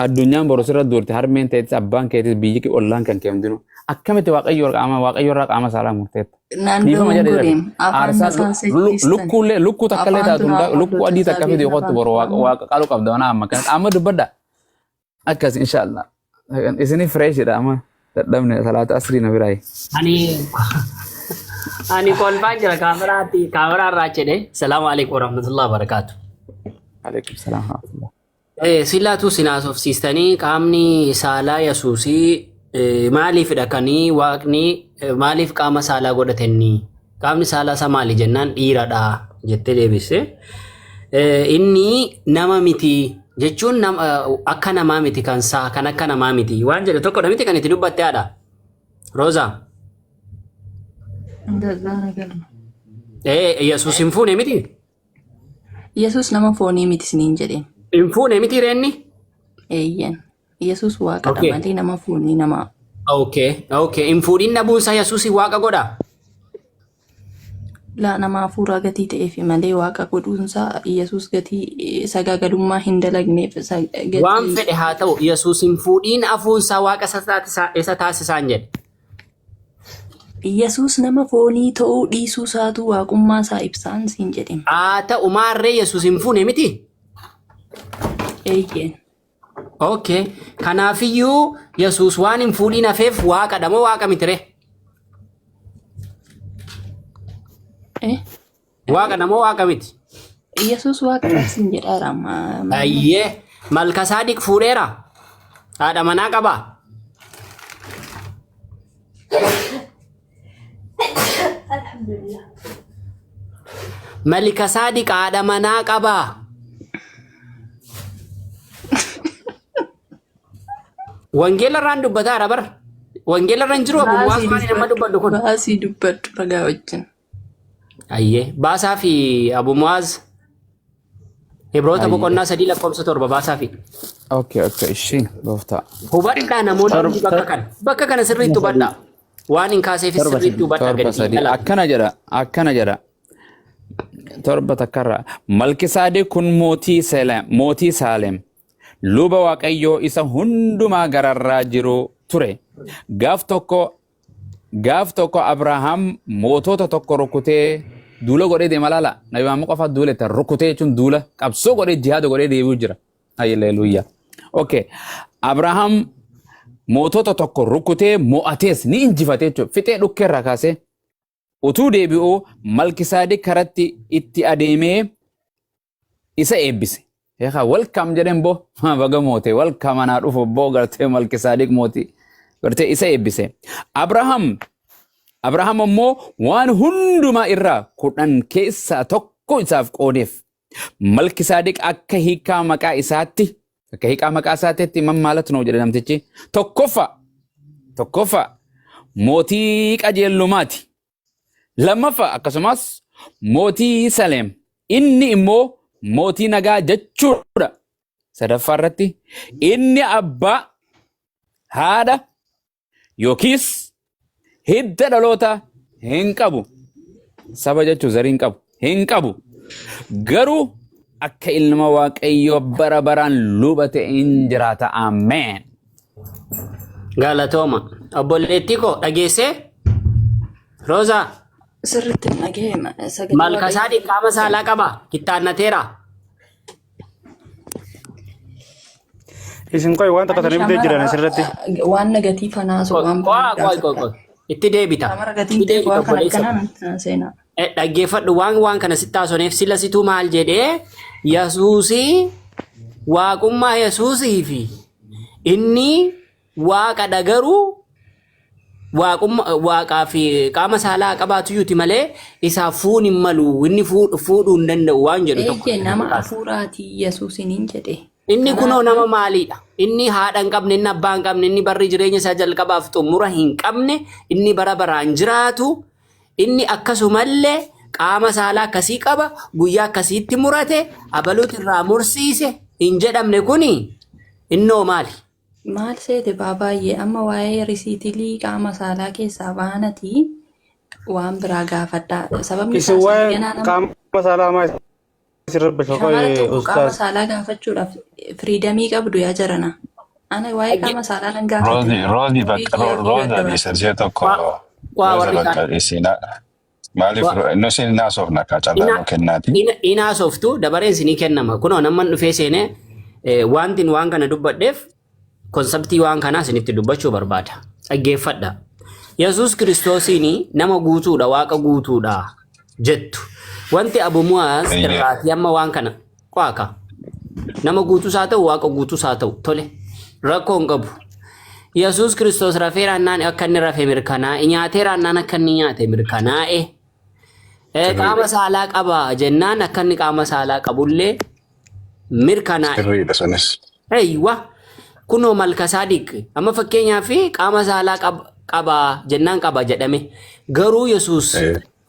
Addunyaan boru sirra duurti harmeen teetis abbaan keetis biyyi kee ollaan kan kee hundinuu akkamitti waaqayyo qaama waaqayyo irraa qaama saalaa murteetta. Naan Dhiifama jedhe jedhe. dogongoreem. Afaan Aarsaa nasaasachistan. lukkuullee lukkuu takka illee Afaan taatu hundaa turaa lukkuu adii hordoftoota takka fidi beekna kottu boru waaqa waaqa qalu qabda wana amma kanatti amma dubbadha. Akkas inshallah. Isini freshidha amma dadhabne salaata asrii na biraayi. Ani ani kolfaan jira kaameraatti kaameraa irraa jedhe. Salaamu alaikum warahmatullahi wabarakatuh. Alaikum salaam wa rahmatullah. Silaatu sin haasofsiistanii qaamni saalaa Yesuusii maaliifidha kanii waaqni maaliif qaama saalaa godhatenni? Qaamni saalaa isaa maali jennaan dhiiradha jettee deebiste. Inni nama miti jechuun akka namaa miti kan saa kan akka namaa miti waan jedhe tokkodha miti kan itti dubbatte haadha. Roozaa. እንደዛ ነገር ነው። Yesuus hin fuune miti? Yesuus nama foonii miti isiniin jedheen. Hin fuune miti reenni? Eeyyen. Yesuus waaqadha malee nama foonii nama. Okay. Hin fuudhin dhabuunsaa Yesuus waaqa godha? Laa, nama hafuuraa gatii ta'eef malee waaqa godhuunsaa Yesuus gatii sagaagalummaa hin dalagneef Waan gatii fedhe haa ta'u, Yesuus hin fuudhiin hafuunsaa waaqa isa taasisaan jedhe. Yesuus nama foonii ta'uu dhiisuu isaatu waaqummaa isaa ibsaan siin jedheen. Haa ta'u, maarree Yesuus hin fuune miti? Eeyyeen. Okay. Kanaafiyyuu Yesuus waan hin fuudhiin hafeef waaqadha moo waaqa miti ree? Eh? Waaqadha moo waaqa miti? Yesuus waaqadha siin jedhaara amma. Ayyee. Malkasaadiq fuudheera? Haadha manaa qabaa? Malkasaadiq haadha manaa qabaa? Wangeela irraan dubbataara bara. Wangeela irra hin jiru abu Baasii waan nama dubbadhu. dubbadhu kun. Baasii dubbadhu ragaa wajjin. Ayyee. Baasaa fi Abu Mu'aaz Ibroota boqonnaa 3 lakkoofsa 7 baasaa fi. Okay, ishii gooftaa. Hubadhaa, namoonni hundi bakka kana. Bakka kana sirriitti hubadhaa. Waan hin kaaseefis 7 sirriitti 3. hubadhaa 7 gadi 3 xiinxalaa. Akkana jedha. 7 takkarraa. Malkisaadiq kun mootii Saalem, luba Waaqayyoo isa hundumaa gararraa jiru ture. Gaaf tokko Abrahaam mootota tokko rukutee duula godhee deema laala. Nabi Muhammad qofa duula itti rukutee jechuun duula qabsoo godhee jihaada godhee deebi'u jira. Haleluuyaa. Okay. Abrahaam mootota tokko rukutee mo'atees ni injifate jechuudha. Fixee dhukkeerraa kaasee utuu deebi'uu Malkisaadiq karatti itti adeemee isa eebbise. Eegaa, welcome jedheen boo, baga moote, welcome, anaa dhufu boo, gartee Malkisaadiq mootii gartee isa eebbise. Abrahaam ammoo waan hundumaa irraa 10 keessaa tokko isaaf qoodeef. Malkisaadiq akka hiikaa maqaa isaatti man maalatu nuu jedhe namtichi. Tokkoffaa mootii qajeellumaati. Lammaffaa akkasumas mootii Saleem. Inni immoo mootii nagaa jechuudha. Sadaffaa irratti inni abbaa, haadha yookiis hidda dhaloota hin qabu. Saba jechuun zarii hin qabu. Hin qabu. Garuu akka ilma Waaqayyoo bara baraan luba ta'e hin jiraata. Ameen. Galatooma. Obboleettii koo, dhageessee? Roozaa. Sirriitti hin dhaga'e sagalee Malkasaadiq qaama saalaa qaba. Kittaannateera. Isin qoy, waan tokko Ani tanii bitee jiran asirratti. shamara waan nagatii fanaasu waan Qoy, biraa qoy, qoy, qoy. Itti deebita. Shamara gatii Itti ta'e deebita, waan kana obboleessa. akkanaa natti seenaa. Dhaggeeffadhu, waan kana sitti haasoneef sila situu maal jedhee, Yesuusii waaqummaa Yesuusii fi inni waaqadha, garuu waaqummaa waaqaa fi qaama saalaa qabaatuyyuuti malee isaaf fuun hin malu, inni fuudhuu hin danda'u waan jedhu tokko. Eeyyee, nama hafuuraatii Yesuusiniin jedhe. Inni kunoo nama maaliidha? Inni haadha hin qabne, inni abbaa hin qabne, inni barri jireenya isaa jalqabaaf xumura hin qabne, inni bara baraan jiraatu, inni akkasumallee qaama saalaa akkasii qaba, guyyaa akkasiitti murate, abaluuti irraa mursiise hin jedhamne kuni innoo maali? Maal seete baay'ee amma waa'ee risiitilii qaama saalaa keessaa baanatii waan biraa gaafadhaa. Sababni Isin isaas waa'ee ganaa nama qaama saalaa maa isin rabbisha shamara qoy tokko qaama ustaaz. saalaa gaafachuudhaaf freedom qabdu yaa jarana. Ana waa'ee qaama saalaa nan Rozi, gaafatin. Rozi bakka Ofii kiyyaa Roza fudhadha. ishee tokko Waa Roza warri bakka kaan. isin maaliif nu isin naasofna ka carraa Ina nu kennaati. Ina haasoftu, dabareen isinii kennama. Kunoo namman dhufee seenee wantin waan kana dubbadheef concept waan kanaa isinitti dubbachuu barbaada. Dhaggeeffadha. Yesuus Kiristoosiin nama guutuudha, waaqa guutuudha jettu. Wanti Abu Mu'aaz irraatii amma waan kana qaaka. Nama guutuus haa ta'u, waaqa guutuus haa ta'u, tole, rakkoo hin qabu. Yesuus Kiristoos rafeeraannaan akka inni rafe mirkanaa'e, nyaateeraannaan akka inni nyaate mirkanaa'e. Qaama Sirriidha. saalaa qaba jennaan akka inni qaama saalaa qabullee mirkanaa'e. Sirriidha sunis. Eeywa kunoo Malkasaadiq amma fakkeenyaaf qaama saalaa qaba jennaan qaba jedhame garuu Yesuus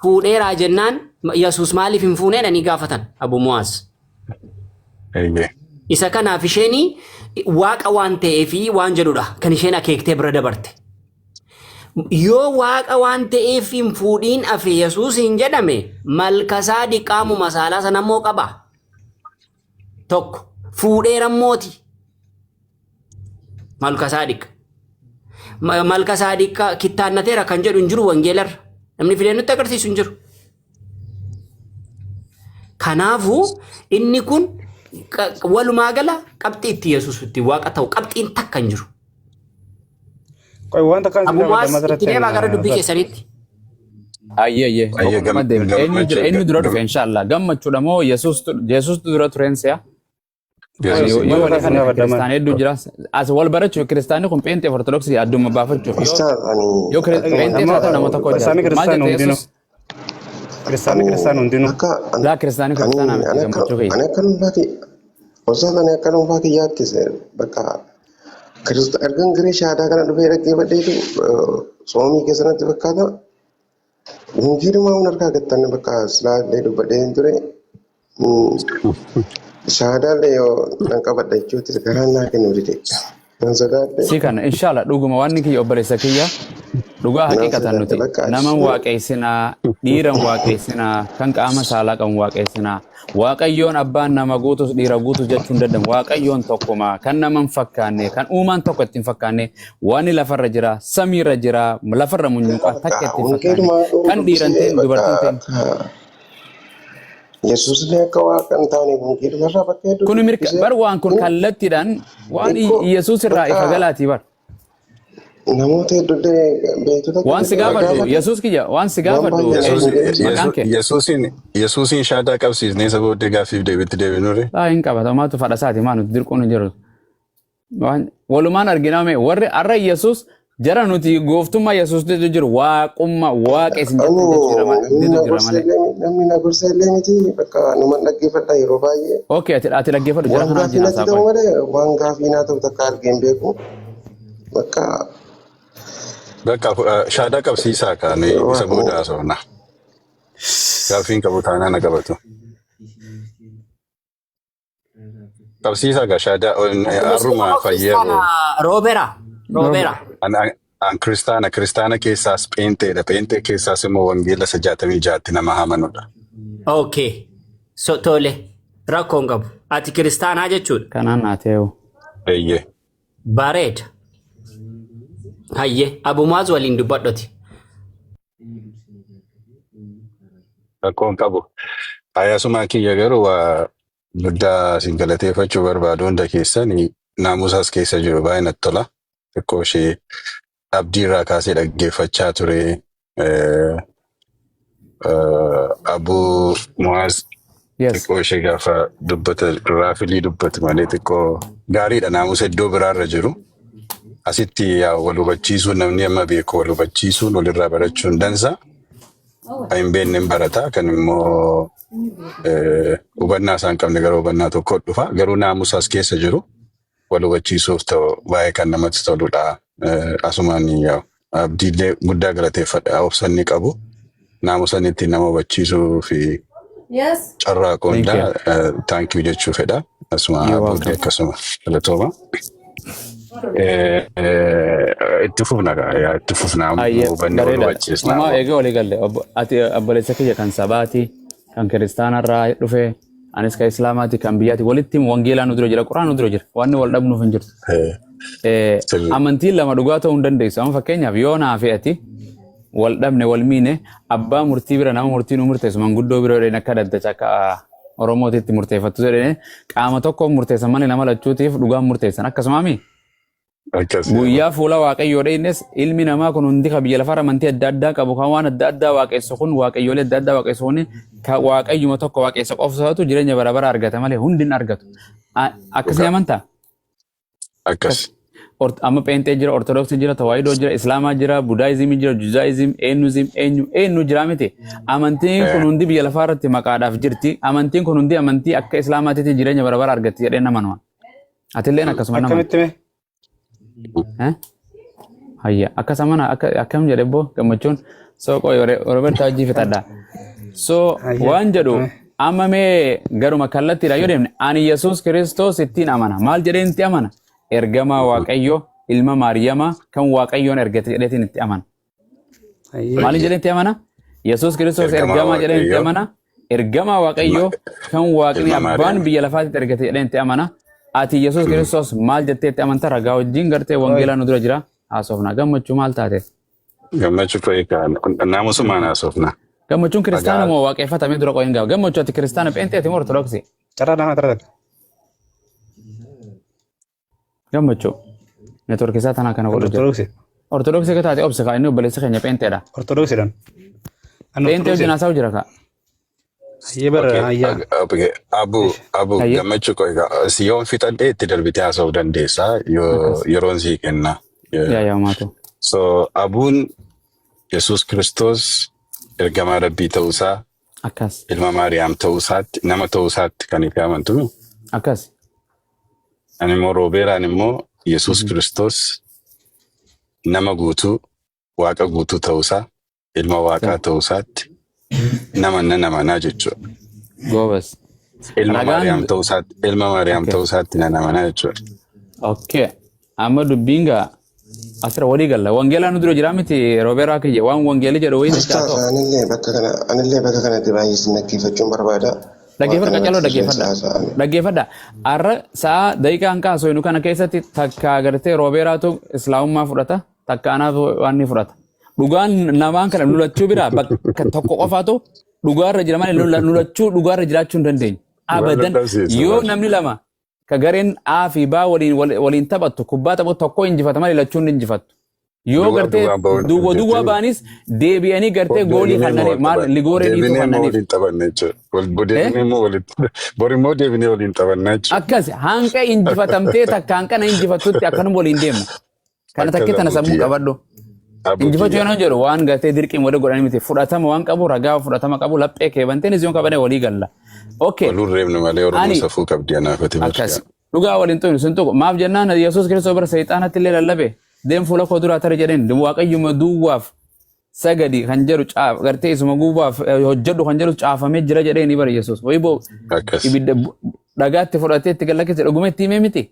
fuudheeraa jennaan Yesuus maaliif hin fuunee jedhanii gaafatan Abu Mu'aaz. Eeyyee. Isa kanaaf isheen waaqa waan ta'eefi waan jedhudha kan isheen akeektee bira dabarte. Yoo waaqa waan ta'eef hin fuudhiin hafe Yesuus hin jedhame Malkasaadiq qaamuma saalaa sana immoo qaba. Tokko fuudheera mooti. Malkasaadiq. Malkasaadiq kittaannateera kan jedhu hin jiru wangeelarra. Namni fidee nutti agarsiisu hin jiru. Kanaafuu inni kun walumaa gala qabxii itti Yesuus itti waaqa ta'u qabxiin takka hin jiru. Qoy wanta kan si gaafadha Abumaas itti masirratti deemaa gara dubbii keessanitti. Ayyee ayyee Ayyee boqonnuma deemna. Eenyu jira gammachuu eenyu dura dhufe inshallah gammachuudha moo Yesuustu dura tureen si'a? Yesuus Yoo Wanta walii kan si kana gaafadha man. kiristaana hedduu jira. As wal barachuuf kiristaanni kun pheenxee ortodoksii adduma baafachuuf yoo Ustaz, ani yoo akka pheenxee Amma taatu nama tokko kiristaanni jira. Maal kiristaana jette hundinuu Yesuus? kiristaanni ani kiristaana hundinuu akka ani Laa kiristaanni ani kiristaanaa miti ani akka gammachuu kiyya. ani akka dhuunfaa kiyya Ustaz ani akka dhuunfaa kiyyaatti bakka kirista ergan garee shaadaa kana dhufee dhaggeeffadheetu soomii keessa natti fakkaata. Wangeelumaa hun harkaa gattan bakka silaa illee dubbadhee hin ture. Shaadaallee yoo nan qabadha jechuutti garaan naa kennu dide. Nan sodaadhe. Si kana inshallah dhuguma waan kiyya obboleessa kiyya dhugaa Nan haqiiqatan sodaadhe nuti bakka naman achi. waaqeessinaa dhiiran waaqeessinaa kan qaama saalaa qabu waaqeessinaa waaqayyoon abbaan nama guutus dhiira guutus jechuun hin danda'amu waaqayyoon tokkuma kan nama hin fakkaanne kan uumaan tokko itti hin fakkaanne waan lafarra jira samiirra jira lafarra munyuuqaa Bakka takka itti hin fakkaanne wangeelumaa dhuu kan dhiiran dubbisee ta'in bakka dubartiin ta'in akka Yesuus illee akka waaqa hin taane wangeelumarraa bakka hedduu Kuni mirka dubbisee bar waan kun kallattiidhaan waan xiqqoo Yesuus irraa ifa bakka galaatii bar. namoota hedduullee beektota Waan si illee gaafadhu gaafate Yesuus kiyya waan si waan gaafadhu baay'ee Yesuus eenyu wangeelli maqaan kee. Yesuusin Yesuusin shaadaa qabsiisnee isa booddee gaaffiif deebiitti deebinure. Laa hin qabata maatu fadhasaati maa nuti dirquun hin jiru. Waan walumaan arginaa mee warri har'a Yesuus jara nuti gooftummaa Yesuus didu jiru waaqummaa waaqa isin Ani jettan jechuu jira namni didu na jira gorsa malee. illee namni na gorsa illee miti bakka numan dhaggeeffadha yeroo baay'ee. Okay ati dhaggeeffadhu jara Waan kanaa gaaffii wajjin natti haasaa ta'u qoy. malee waan gaaffii naa ta'u takka argee hin beeku. Bakka Bakka shaadaa qabsiisaa kaanee isa booda haasofna. Gaaffiin qabu taanaan na qabatu. Qabsiisaa gaa shaadaa Muslima har'uma moo fayyee kiristaana Roobera? Roobera. An kiristaana kiristaana keessaas pheenxeedha. Pheenxee keessaas immoo wangeela isa 66tti nama amanudha. Okay. So, tole. Rakkoo hin qabu. Ati kiristaanaa jechuudha. Kanaan naa ta'eewu. Eeyyee. Bareeda. Hayyee. Abumaaz waliin dubbadhoti. Rakkoo hin qabu. Ayyaasumaa kiyya garuu waa guddaa isin galateeffachuu barbaadu hunda keessan naamusaas keessa jiru baay'ee natti tola. Xiqqoo ishee abdii irraa kaasee dhaggeeffachaa ture. Abuu Mu'aaz Yes. xiqqoo ishee gaafa dubbata raafilii dubbatu malee xiqqoo gaariidha naamusa iddoo biraarra jiru. Asitti yaa wal hubachiisuun namni amma beeku wal hubachiisuun walirraa barachuun dansa. Kan hin beekne hin barata kan immoo hubannaa isaan qabne gara hubannaa tokko dhufa. Garuu naamusaas keessa jiru wal hubachiisuuf ta'u baay'ee kan namatti toludha. Asumaan yaa abdiillee guddaa galateeffadha. Obsa inni qabu naamusa inni ittiin nama hubachiisuu fi carraaquu Thank you. hundaa thank you jechuu fedha. Asuma You're abuullee welcome. akkasuma galatooma. Itti fufna gaa yaa itti fufna Ayyee hubanne wal bareedaadha. hubachiisna. Homaa eegee walii galle ati obboleessa kiyya kan sabaati kan kiristaanarraa dhufe anis kan islaamaati kan biyyaati walitti wangeelaa nu dura jira quraan nu dura jira waan wal dhabnuuf hin jirtu. Sirrii. Amantiin lama dhugaa ta'uu hin dandeessu. Amma fakkeenyaaf yoo naa fi ati wal dhabne wal miine abbaa murtii bira nama murtii nu murteessu manguddoo bira jedheen akka dhaddacha akka Oromootitti murteeffattu jedheen qaama tokkoof murteessan malee nama lachuutiif dhugaan murteessan akkasumaami. Akkas Guyyaa fuula Waaqayyoo dhaynes ilmi namaa kun hundi kan biyya lafaarra amantii adda addaa qabu kan waan adda addaa waaqessu kun waaqayyoolee adda addaa waaqessu kun kan waaqayyuma tokko waaqessa qofsaatu jireenya bara bara argata malee hundi hin argatu. Akkasii Dhugaa. amantaa? Akkas. Akkas. Amma pheenxee jira, ortodoksii jira, tawaahidoo jira, islaamaa jira, budaayizimii jira, judaayizim, eenyuzim, eenyu eenyu jira miti. Amantiin kun hundi biyya lafaa irratti maqaadhaaf jirti. Amantiin kun hundi amantii akka islaamaatitti jireenya bara bara argatti jedhee nama. Atilleen akkasuma nama. Akkamitti mee? Eh? Hayya akkas amana akka akkam jedhe boo gammachuun so qoy Roberta hojii fixadha. So waan jedhu amma mee garuma kallattiidha yoo deemne ani Yesuus Kiristoos ittiin amana. Maal jedheen itti amana? Ergamaa Waaqayyoo ilma Maariyamaa kan Waaqayyoon ergate jedheetiin itti amana. Maaliin jedheen itti amana? Yesuus Kiristoos Ergamaa ergamaa jedheen itti Waaqayyoo. amana. Ergamaa Waaqayyoo kan Waaqni Ilma abbaan Maariyaam. biyya lafaatti ergate jedheen itti amana. Ati Yesuus Kiristoos maal jettee itti amanta? Ragaa wajjin gartee wangeelaa nu dura jira. Haasofna. Gammachuu maal taate? Gammachuu qo'ee naamusumaan haasofna. Gammachuun kiristaana Ragaa moo waaqeffatamee dura qo'een gaafa? Gammachuu ati kiristaana pheenxeeti moo ortodoksii? Carraa nama tarata. Gammachuu. Neetworkii isaa tanaa kana godhu jira. Ortodoksii. Ortodoksii akka taate obsi kaa inni obboleessi keenya pheenxeedha. Ortodoksiidhaan. Ani Pheenxee wajjin ortodoksiidha. haasa'u jira kaa. Hayyee bara Okay, hayyaa. okay. Abu, Abu, Hayyee. gammachuu qo'ee si yoon fixadhee itti darbitee haasa'uu dandeessa yoo Akkas. yeroon sii kenna. Yaa yaa maatu. So abuun Yesuus Kiristoos ergamaa Rabbii ta'uusaa, Akkas. ilma Maariyaam ta'uusaatti, nama ta'uusaatti kan itti amantu. Akkas. Ani immoo Roobeeraan immoo Yesuus Kiristoos nama guutuu, waaqa guutuu ta'uusaa, ilma waaqaa ta'uusaatti nama nan amanaa jechuudha. Goobas. Ilma Maariyaam Ragaan. ta'uusaatti, ilma Maariyaam Okay. ta'uusaatti nan amanaa jechuudha. Okay. Amma dubbiin gaa asirra walii galla. Wangeelaa nu dura jira miti Roobeeraa kiyya waan wangeelli jedhu wayii Ustaas dachaa ta'u. anillee bakka kanatti baay'ee isin dhaggeeffachuun barbaada. Waan Dhaggeeffadha kana qaccaloo irratti dhaggeeffadha. haasa'ame. Dhaggeeffadha. Har'a sa'a daqiiqaa hanqa haasofnu kana keessatti takka agartee Roobeeraatu islaamummaa fudhata takka anaatu waan ni fudhata. Dhugaan namaan kana lulachuu biraa bakka tokko qofaatu dhugaarra jira malee lulachuu dhugaarra jiraachuu hin dandeenyu. Waan Abadan dadhabsiisu yoo bara. namni lama ka gareen A fi B waliin taphattu kubbaa taphatu tokko injifata malee lachuun ni injifattu. Yoo Duwwaa gartee duwwaan ba'uun duwwa duwwaa jechuun ba'anis deebi'anii gartee goolii deebinee immoo kannaniif wal maal taphanna. ligooree dhiituu Deebinee immoo kannaniif. waliin taphanna jechuudha. Eh? Deebinee immoo waliin bor immoo deebinee waliin taphanna jechuudha. Akkas hanqa injifatamtee takka hanqana injifattutti akkanuma waliin deemna. Kana Akkas takkee tana abuu sammuu kiyya. qabadhu. Abuu Injifachuu kiyya. yoo jedhu waan gartee dirqiin walii godhanii miti fudhatama waan qabu ragaa fudhatama qabu laphee keebanteen isiin qabane walii galla. Okay. Waluun reebnu malee Oromoon Ani safuu qabdi anaafati akkas bargaa. dhugaa waliin xumuru sun tuqu maaf jennaan Yesuus Kiristoos bara seexaanatti illee lallabe deem fuula koo duraa tari jedheen waaqayyuma duwwaaf sagadi kan jedhu caaf gartee isuma guubaaf hojjedhu kan jedhu caafamee jira jedhee ni bara Yesuus. Wayii boo Akkas. ibidda dhagaatti fudhatee itti gallakkise dhuguma itti himee miti.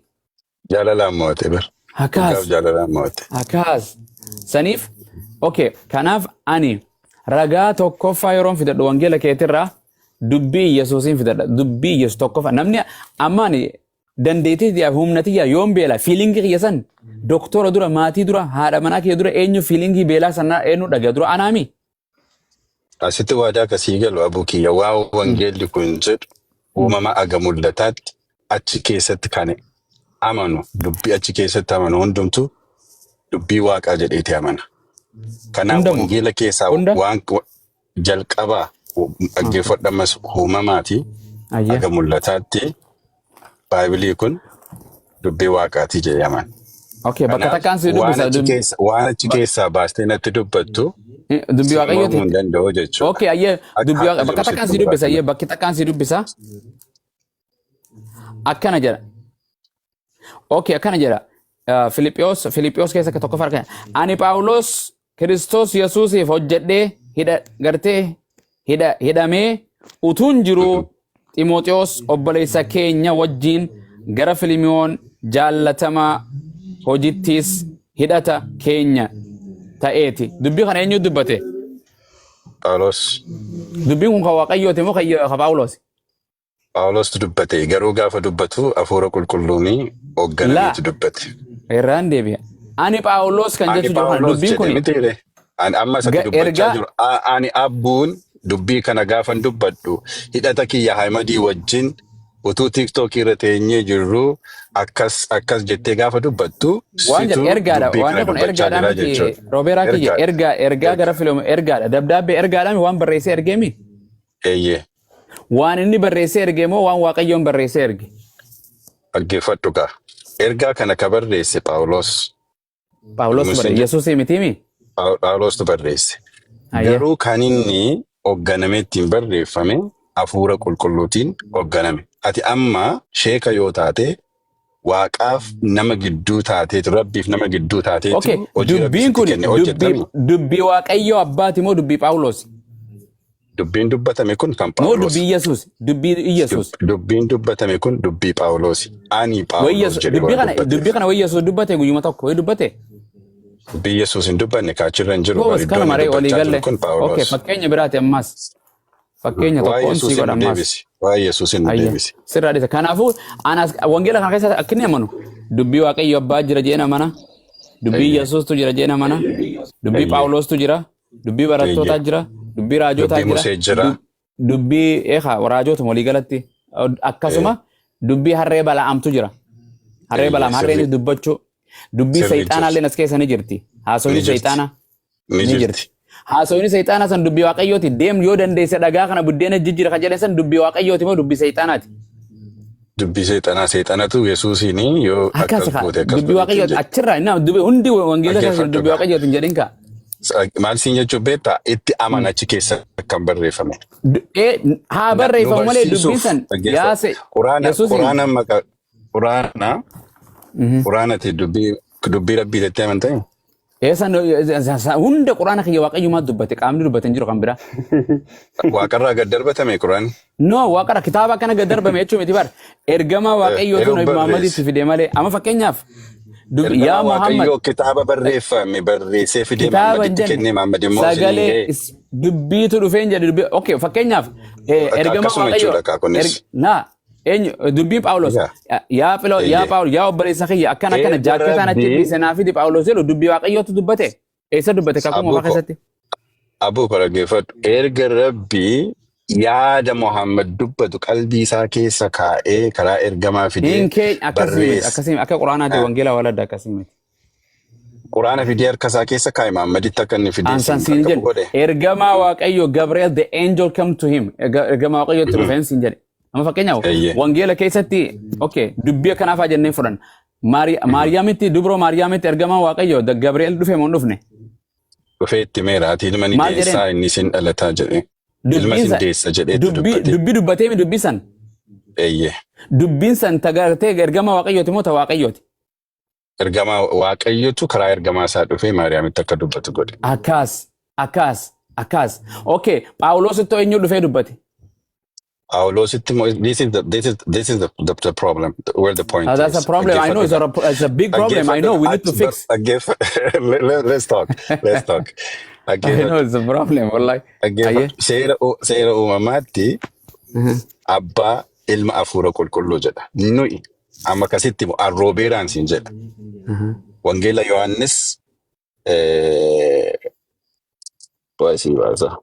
Jaalalaan mo'ate bar. Akkas. Dhugaaf jaalalaan mo'ate. Akkas. Saniif, okay, kanaaf ani ragaa tokkoffaa yeroon fidadhu wangeela keetirraa dubbii Yesuusiin fidadha. Dubbii Yesuus tokkoffaa. Namni amma ani dandeettii tiyyaaf humna tiyyaa yoon beela feelingii kiyya san doktora dura maatii dura haadha manaa kiyya dura eenyu feelingii beelaa sanaa eenyu dhagaa dura anaami. Asitti waadaa akkasii galu abuu kiyya waa wangeelli kun jedhu uumama aga mul'ataatti achi keessatti kan amanu dubbii achi keessatti amanu hundumtu dubbii waaqaa jedheeti amana. Kanaaf Hundamoo wangeela keessaa hunda waan jalqabaa dhaggeeffadhu ammas uumamaati ayyee aga mul'ataatti baaybilii kun dubbii waaqaatii jedhee amana. Okay, bakka Kanaaf takkaan si waan dubbisa achi keessa waan achi keessaa baastee natti dubbattu dubbii si waaqayyooti. mormuu hin danda'u jechuudha. Okay, ayyee Akka dubbii haqa bakka jiru takkaan sitti si dubbisa mul'ata. ayyee bakki takkaan si dubbisa akkana jedha. Okay, akkana jedha. Filiphiyos keessa akka tokkoffaa argina. Ani Phaawulos Kiristoos Yesuusiif hojjedhee hidha gartee hidha hidhamee utuun jiruu Ximooxiyoos obboleessa keenya wajjin gara Filimiyoon jaallatamaa hojittiis hidhata keenya ta'eeti. Dubbii kana eenyu dubbate? Phaawulos Dubbiin kun kan Waaqayyooti moo kan Phaawulos? Phaawulostu dubbate garuu gaafa dubbatu hafuura qulqulluun Laa hoogganameetu dubbate. irraan deebi'a. Ani Phaawulos kan Ani jechuu jiru kana Phaawulos dubbiin jedhe kun miti jedhe. Ani amma isatti dubbachaa ergaa jiru. Ani abbuun dubbii kana gaafan dubbadhu hidhata kiyya Haayimadii wajjin utuu tiiktookii irra teenyee jirru akkas akkas jettee gaafa dubbattu waan jedhu situ ergaadha. dubbii Waan kana kun dubbachaa ergaadha jira miti jechuudha. Roobeeraa kiyya Ergaadha. ergaa ergaa gara Erga. filamu ergaadha. Dabdaabbee ergaadha waan barreessee ergeemi. Eeyyee. Waan inni barreessee erge moo waan Waaqayyoon barreessee erge? Dhaggeeffadhu kaa. Ergaa kana ka barreesse Phaawulos. Phaawulos Yommuu bare isin Yesuus mitiimi? Phaawulostu barreesse. Ayyee. Garuu kan inni hoogganamee ittiin barreeffame hafuura qulqulluutiin hoogganame. Ati amma sheeka yoo taate waaqaaf nama gidduu taateetu, rabbiif nama gidduu taateetu Okay, hojii rabbi dubbiin sitti kun kenne dubbii hojjettami. dubbii Waaqayyoo abbaati moo dubbii Phaawulos? Dubbiin dubbatame kun kan Moo Phaawulos. dubbii Yesuus? Dubbii Yesuus. Dubbiin dubbatame kun dubbii Phaawulosi. Ani Wayi Phaawulos Yesuus jedhe dubbii waan kana dubbii dubbateef. kana wayi Yesuus dubbate guyyuma tokko wayi dubbate. Dubbii Yesuus hin dubbanne kaachirra hin jiru. Goobas Bar kana iddoon inni maree walii dubbachaa jiru galle. kun Okay, Phaawulos. fakkeenya biraati ammas. Fakkeenya Waa'ee tokkoon sii Yesuus godha nu ammas. deebisi. Waa'ee Yesuus nu Ayya. deebisi. Sirraa dhiisa. Kanaafuu anas wangeela kana keessa akka inni amanu dubbii Waaqayyo abbaa jira jedheen amana. Dubbii Yesuustu jira jedheen amana. Dubbii Phaawulostu jira. Dubbii barattootaa jira. Dubbii raajotaa Dubbii jira. Musee jira. Dubbii eekaa raajotuma walii galatti. Akkasuma dubbii harree bala'amtu jira. Harree bala'am harreenis dubbachuu. Dubbii Sirrii seexaanaallee jirti. as keessa ni jirti. Haasofni Ni jirti. seexaanaa Ni ni jirti. jirti. Haasofni seexaanaa san dubbii waaqayyooti. Deem yoo dandeesse dhagaa kana buddeena jijjiira kan jedhan san dubbii waaqayyooti moo dubbii seexaanaati? Dubbii seexanaa seexanatu Yesuusiin yoo Akkas akkas kaa goote akkas dubbii godhe ittiin waaqayyooti jedhe. achirraa inni dubbii hundi wangeela keessa Dhaggeeffadhu dubbii gaa. waaqayyooti hin jedhin kaa. Maal siin jechuun beektaa itti amana achi keessa kan barreeffame. Haa Nu barreeffamu malee dubbiin barsiisuuf san dhaggeeffadhu. yaase Quraana Yesuusiin quraana maqa quraana quraanati dubbii dubbii rabbii jettee amantaa? Eessan hunda quraana kiyya waaqayyumaa dubbate qaamni dubbate hin jiru kan biraa. Waaqarraa gad darbatame quraanni. No, waaqarra kitaaba akkana gad darbame jechuun miti bar. Ergamaa waaqayyootu Yeroo Nabi barreesse. Muhammaditti fide malee. Amma fakkeenyaaf yaa Ergamaa Muhammad Waaqayyoo kitaaba barreeffame barreessee fidee kitaaba hin Muhammaditti jenne kennee Muhammad immoo isinii sagalee ga'e. dubbiitu dhufee hin jedhe dubbii. Okay, fakkeenyaaf ergamaa Akkasuma waaqayyoo jechuudha kaa kunis. na eenyu dubbii Phaawulos yaa Philo yaa Phaawulos yaa obboleessa kiyya akkana akkana Erga jaakketaan achi Rabbii dhiise naa fidi Phaawulos jedhu dubbii waaqayyootu dubbate. Eessa dubbate kakuu moofaa Abuko keessatti? Abuko dhaggeeffadhu. Erga Rabbii yaada Muhammad dubbatu qalbii isaa keessa kaa'ee karaa ergamaa fidee Hin keenya akkasii miti barreesse. akkasii miti akka quraanaati wangeela waladda akkasii miti. Quraana fidee harka isaa keessa kaa'e Muhammaditti akka inni fidee Ansan siin siin qaqqabu jedhe godhe. ergamaa waaqayyo Gabriel the angel come to him ergamaa waaqayyotti dhufeen siin jedhe. Amma fakkeenyaaf wangeela keessatti okay dubbii akkanaafaa jennee fudhan. Maariyaamitti dubroo Maariyaamitti ergamaa waaqayyo the Gabriel dhufe moo hin dhufne? Dhufee itti meera ati ilma ni Maal jedheen? deessaa inni sin dhalataa jedhe. Ilma Dubbiin sin san deessa jedhee itti dubbii dubbate. dubbii dubbatee mi dubbii san? Dubbiin san tagartee ergamaa waaqayyooti moo ta waaqayyooti? Ergamaa waaqayyotu karaa ergamaa isaa dhufee Maariyaamitti akka dubbatu godhe. Akkas akkas akkas. Okay, Phaawulositti eenyu dhufee dubbate? Phaawulositti immoo this is the problem where the point That's a is. problem. I know Dhaggeeffadhu it's a big problem. I know we need to Dhaggeeffadhu fix. Let's talk. Let's talk. I know Dhaggeeffadhu. it's a problem. Wallahi. Dhaggeeffadhu. Seera uumamaatti abbaa ilma hafuura qulqulluu jedha. Nuyi amma akkasitti immoo arroobeeraan siin jedha. Wangeela Yohaannis waa isii baasa.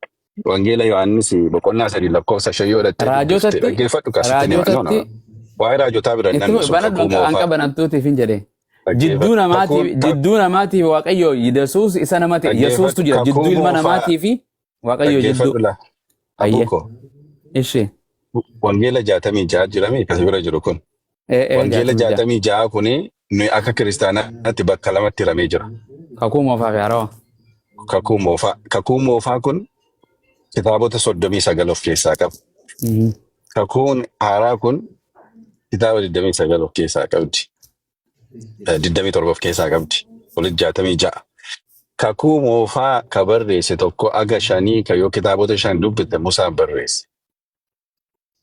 Wangeela Yohaannis boqonnaa 3 lakkoofsa 5 yoo dhattee dubbifte Raajotatti dhaggeeffadhu kaasitti ni no no. raajotatti Waa'ee raajotaa bira itti nan sun banadhu kakuu hanqa moofaa. banattuutiif hin jedhe. Jidduu Dhaggeeffadhu. namaatiif Kakuun jidduu namaatiif Waaqayyo Yesuus isa nama ta'e Yesuustu dhaggeeffadhu jira kakuu jidduu ilma moofaa namaatii fi Waaqayyo jidduu. dhaggeeffadhu la Ayyee. abuuko Ishi. wangeela 66 jirame kasi bira jiru kun. Wangeela 66. 66 kuni nuyi akka kiristaanaatti bakka lamatti hiramee jira. Kakuu moofaa fi haarawaa. Kakuu moofaa. Kakuu moofaa kun kitaabota 39 of keessaa qaba. Kakuun haaraa kun kitaaba 29 of keessaa qabdi. 27 of keessaa qabdi. Walitti 66. Kakuu moofaa ka barreesse tokko aga shanii ka yoo kitaabota shan dubbite Musaan barreesse.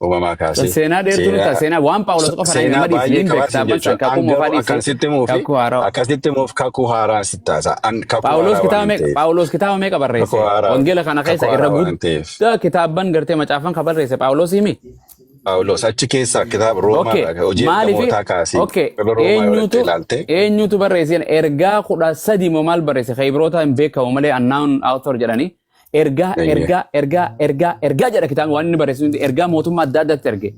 Uumamaa kaasee. Seenaa dheertuu nuti seenaa waan Phaawulos qofa Seenaa nama dhiisi baay'ee hin beek qabaatan kitaabban san jechuudha. kakuu An moofaa garuu dhiisi akkasitti himuufi kakuu haarawaa. akkasitti himuuf kakuu haaraa sitti haasa'a. An kakuu Phaawulos haaraa kitaaba waan meeqa ta'eef. Phaawulos kitaaba meeqa Kakuu barreesse? haaraa Wangeela kana keessa kakuu irra haaraa waan ta'eef. guddaa kitaabban gartee macaafan kan barreesse Phaawulos himi. Phaawulos achi keessaa kitaaba Roomaa Okay, irraa hojii maaliif ergamootaa kaasee okay gara Roomaa yoo eenyutu dhaqxee ilaalte eenyutu barreesse ergaa 13 moo maal barreesse Ibroota hin beekamu malee unknown author jedhanii ergaa ergaa ergaa ergaa ergaa jedha kitaabni waan inni barreesse hundi ergaa mootummaa adda addaatti erge.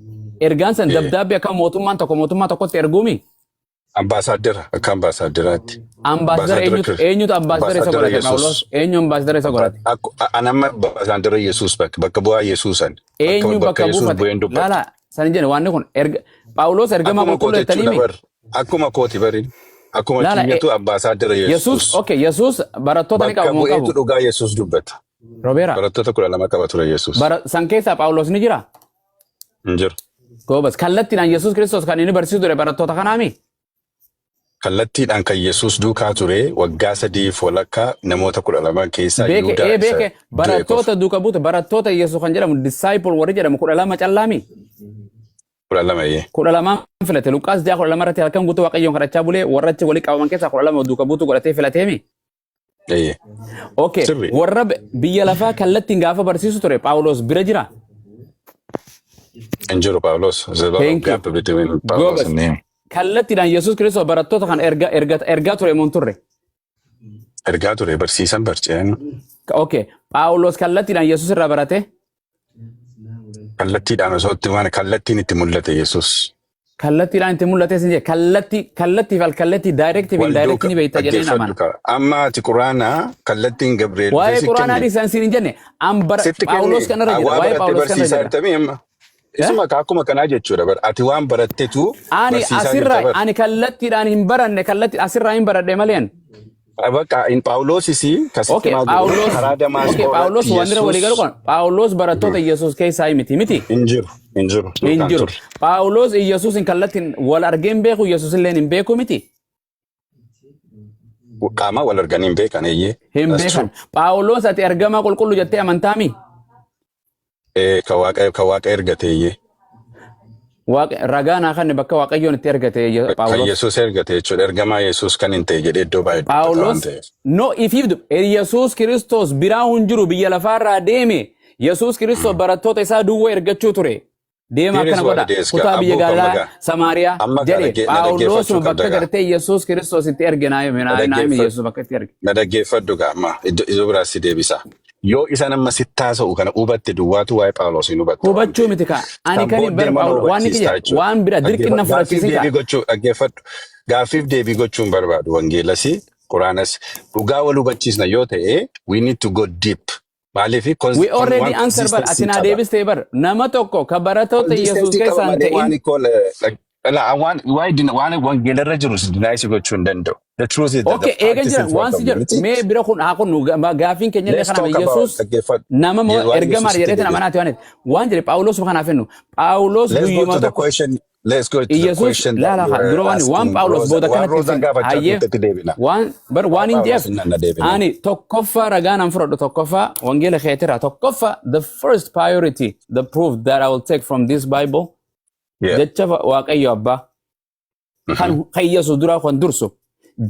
Ergaan san dabdaabbii akka mootummaan tokko mootummaa tokkotti erguumi. Ambaasaaddara akka ambaasaaddaraatti. Ambaasadara Ambaasaadara eenyutu eenyutu ambaasadara isa ambaasaadara godhate Yesuus. Phaawulos eenyu ambaasadara isa godhate? An amma ambaasaadara Yesuus bakka bu'aa Yesuusan Eenyu bakka bakka Yesuus buufate? bu'een dubbadha. Laala san jedhe waan kun erga Phaawulos ergamaa Akkuma qulqulluu koo jechuudha jettanii bar. Akkuma kooti bari. Akkuma Laala kiyyatu abbaa isaa jira Yesuus Yesuus. okay, Yesuus barattoota ni Bakka qaba moo hin bu'eetu qabu? dhugaa Yesuus dubbata. Robeera. Barattoota 12 qaba ture Yesuus. Bara san keessaa Phaawulos ni jira? Hin jiru. Goobas kallattiidhaan Yesuus Kiristoos kan inni barsiisu ture barattoota kanaami? Kallattiidhaan kan Yesuus duukaa ture waggaa 3f walakkaa namoota 12 keessaa Beeke Yihudaa ee isa beeke du'e qofa. barattoota duuka buute barattoota Yesuus kan jedhamu disciple warri jedhamu 12 callaami? 12 eeyyee. 12n filate. Luqqaas 6:12 irratti halkan guutuu Waaqayyoon kadhachaa bulee warra achi walitti qabaman keessaa 12 duuka buutuu godhatee filateemi. Eeyyee. Okay. Sirri. Warra biyya lafaa kallattiin gaafa barsiisu ture Phaawulos bira jira. Hin jiru Phaawulos. There's a lot of Thank you. gap between Phaawulos Goobas. and him. Kallattiidhaan Yesuus Kiristoos barattoota kana erga erga ergaa ture moo hin turre? Ergaa ture barsiisan barceen. Okay. Phaawulos kallattiidhaan Yesuus irraa barate. Kallattiidhaan osoo itti waan kallattiin itti mul'ate Yesuus. Kallattiidhaan itti mul'ate sin jedhe kallattii kallattii fi alkallattii direct fi Wal indirect duuka ni beekta jedhee dhaggeeffadhu amana. ka. Amma ati quraanaa kallattiin Gabriel dhufee Waa'ee si quraanaa kenne. dhiisan siin hin jenne an bara Sitti kenne. Phaawulos kanarra jira Waa waa'ee baratte Phaawulos kanarra barsiisaa jira. jirtamii amma. Eh? Isuma ka akkuma kanaa jechuudha bara. Ati waan barattetu Ani barsiisaa jirta asirraa bara. ani kallattiidhaan hin baranne kallattii asirraa hin baradhe malee ani. Bakka in Phaawulosis ka sitti Okay, himaa jiru Phaawulos karaa okay, Damaasqoo Phaawulos irratti waan irra walii galu Yesuus qaba. Phaawulos barattoota Yesuus keessaa miti miti. hin jiru hin jiru Hin duukaan jiru. turre. Phaawulos Yesuus hin kallattiin wal argee hin beeku Yesuus illee hin beeku miti. Qaamaa wal arganii hin beekan eeyyee. Hin That's beekan. true. Phaawulos ati ergamaa qulqulluu jettee amantaami? Ka waaqa ergate eeyyee. Waaqa ragaa naa kanne bakka Waaqayyoon itti ergate Kan Phaawulos. Yesuus ergate jechuudha. Ergamaa Yesuus kan hin ta'e jedhee iddoo baay'ee dubbata waan Phaawulos ta'eef. no ifiif Yesuus Kiristoos biraa hin jiru biyya lafaarraa deeme Yesuus Kiristoos barattoota isaa duwwaa ergachuu ture. Deema Here is akkana what godha it is. kutaa biyya Abbuu kan Galiilaa magaa. Samaariyaa Amma gaa jedhe na Phaawulos dhaggeeffachuu bakka qabda gaa. gartee Yesuus Kiristoos itti erge naa himi Na naa himi dhaggeeffadhu. Yesuus bakka itti erge. Na dhaggeeffadhu gaa amma iddoo biraas si deebisa. Yoo isa nama sitti haasa'u kana hubatte duwwaatu waa'ee Phaawulos hin hubatta waan Hubachuu ta'eef. miti kaa ani Kan kan booddee bar mana Phaawulos waan inni hubachiistaa kiyya jechuudha. waan bira dirqina Gaaffiif fudhachiisin kaa. deebii gochuu dhaggeeffadhu. Gaaffiif deebii gochuu hin barbaadu wangeelas quraanas dhugaa wal hubachiisna yoo ta'e we need to go deep. Maaliif We already waan answer bar ati consistency naa qaba. deebistee bar nama tokko ka barattoota Yesuus Consistency qaba keessaa hin malee ta'in waan waan waan wangeelarra jiru deny si gochuu hin danda'u. The truth is that the Okay, fact eegan is jira in front waan of si you jedhu miti. mee bira kun haa kun gaafiin keenya illee Let's kanaaf talk about Yesuus dhaggeeffadhu. nama moo Waan ergamaadha Yesuusitti jedheetiin deebisa. amanaati waan waan jedhe Phaawulos kanaaf hennu Phaawulos Let's go guyyuma to the tokko question. Let's go to the Yesuus question that laala you were dura waan waan asking Phaawulos Rosa. booda Waan kanatti Rosa ibsin gaafachaa hayyee turtetti deebina. waan bar waan Waan hin Phaawulos jeef hin nanna deebina. ani tokkoffaa ragaa nan fudhadhu tokkoffaa wangeela keetirraa tokkoffaa the first priority, the proof that I will take from this Bible jecha Waaqayyo Abbaa kan Yesuus dura kan dursu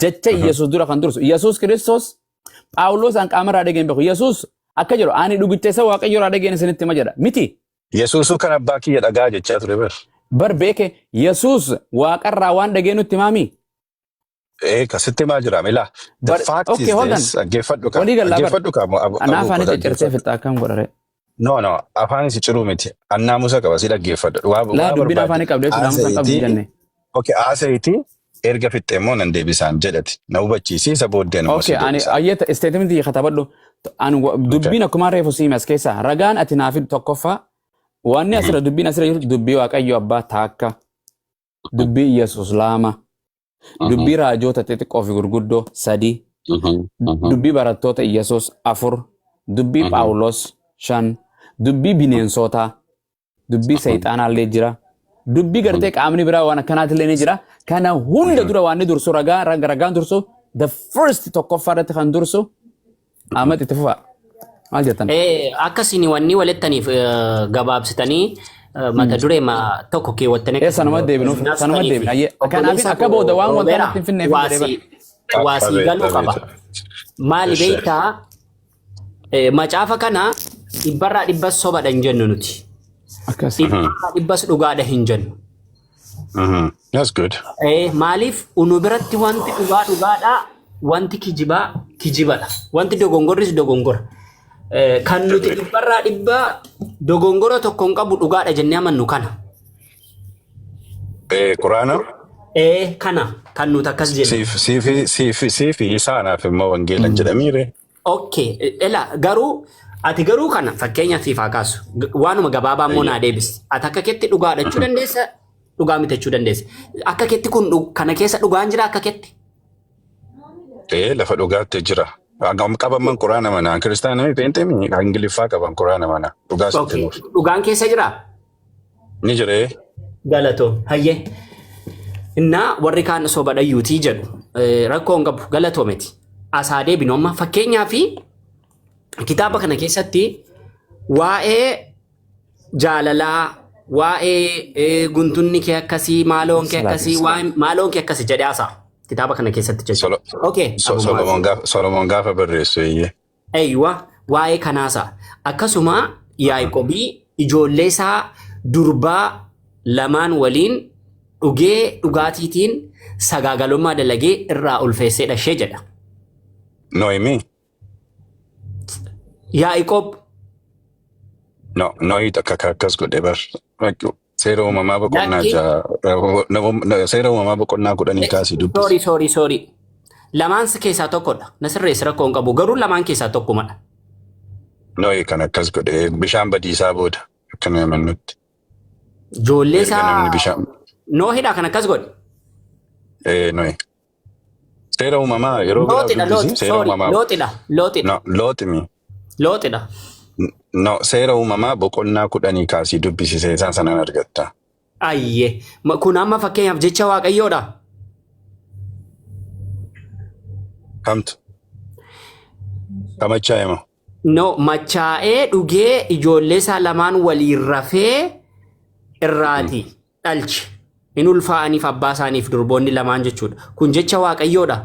jecha Yesuus dura kan dursu Yesuus Kiristoos Phaawulos an qaamarraa dhageen beeku Yesuus akka jedhu ani dhugicha isa Waaqayyo irraa dhageen isinitti hima jedha miti. Yesuusuu kan abbaa kiyya dhagaa jechaa ture bar. Bar beeke Yesuus waaqarraa waan dhagee nutti himaami. Kasitti himaa jira milaa. The Bar fact okay is hold on this. Dhaggeeffadhu ka. walii gallaa bar Dhaggeeffadhu ka abu anaa abu afaanii ciccirsee dhaggeeffadhu. fixxa akkam godhare. No, afaan si ciruu miti. Annaamusa qaba si dhaggeeffadhu. Waa Laa waa dubbiin barbaade. afaanii qabdu jechuudha naamusa hin qabdu Haasa'iitii. jenne. Okay, haasa'iitii erga fixxee immoo nan deebisaan jedhati. Na hubachiisi isa booddeen immoo si Okay, ani deebisaan. ayyata statementii katabadhu. Ani dubbiin akkuma reefu siime as keessaa ragaan ati naaf fiddu tokkoffaa wanni asirra dubbiin asirra jiru dubbii Waaqayyo Abbaa taakka dubbii Yesuus lama dubbii raajoota xixiqqoo fi gurguddoo sadi dubbii barattoota Yesuus afur dubbii Phaawulos shan dubbii bineensotaa dubbii seexaanaallee jira dubbii gartee qaamni biraa waan akkanaatillee ni jira kana hunda dura waan inni dursu ragaa ragaan dursu the first tokkoffaa irratti kan dursu Ahmad itti fufaa maal jettan? Akkasiin wanni walittaniif gabaabsitanii mata duree tokko keewwattanii Ee sanuma deebinuuf sanuma deebina ayyee kanaaf akka booda waan wanta natti hin finneef hin jedhee bara. Waasii galuu qaba. Maali beektaa macaafa kana 100% sobadha hin jennu nuti. Akkas. 100% dhugaadha hin jennu. That's good. Maaliif unu biratti wanti dhugaa dhugaadha, wanti kijibaa kijibadha. Wanti dogongorris dogongora. Kan nuti 100% dogongora tokko hin qabu dhugaadha jennee amannu kana. Quraana Kana kan nuti akkas jennu. Siif isaanaaf immoo wangeelan jedhamiire. Okay, ela garuu ati garuu kana fakkeenyaaf siif haa kaasu. Waanuma gabaabaa immoo naa deebisi. Ati akka keetti dhugaadha jechuu dandeessa. Dhugaa miti jechuu dandeessa. Akka keetti kun kana keessa dhugaan jira akka keetti? Ee, lafa dhugaatti jira. Hangam qabaman quraana mana. Kiristaana mi peentee mi Ingiliffaa qaban quraana mana. Dhugaa sitti himuuf. Dhugaan keessa jiraa? Ni jira ee. Galatoom. Hayyee. Innaa warri kaan soba dhayyuutii jedhu. Rakkoo hin qabu. Galatoometi. Asaa deebinu amma fakkeenyaa fi kitaaba kana keessatti waa'ee jaalalaa, waa'ee guntunni kee akkasii, maaloon kee akkasii, waa'ee maaloon kee akkasii jedhee haasa'a. Kitaaba kana keessatti jechuudha. Okay, Abu Solomoon gaafa Solomoon gaafa barreessu eeyyee. Eeywa, waa'ee kanaasa. Akkasuma Yaaqoobii ijoollee isaa durbaa lamaan waliin dhugee dhugaatiitiin sagaagalummaa dalagee irraa ulfeessee dhashee jedha. Nohimi? Yaaqoob. No, Nohi takka akka akkas godhe bar. Seera uumamaa boqonnaa Lakki. 6, seera uumamaa boqonnaa 10 kaasii dubbisi. Sorry, sorry, sorry. Lamaan si keessaa tokkodha. Na sirreessi, rakkoo hin qabu. Garuu lamaan keessaa tokkumadha. Nohi kan akkas godhe bishaan badiisaa booda akka nuyi amannutti. Ijoollee Erga namni isaa bishaan Nohidha kan akkas godhe. Ee, Nohi. Seera uumamaa yeroo biraa Looxidha, dubbisi Loox. seera Sorry, uumamaa. Looxidha, Looxidha. No, Looximi. Looxidha. No, seera uumamaa boqonnaa 10 kaasii dubbisi, isaan sanaan argatta. Ayyee. Kun amma fakkeenyaaf jecha Waaqayyoodha. Kamtu? Kamachaa hima. No, machaa'ee dhugee ijoollee isaa lamaan waliin rafee irraati dhalche. In ulfaa'aniif abbaa isaaniif durboonni lamaan jechuudha. Kun jecha Waaqayyoodha.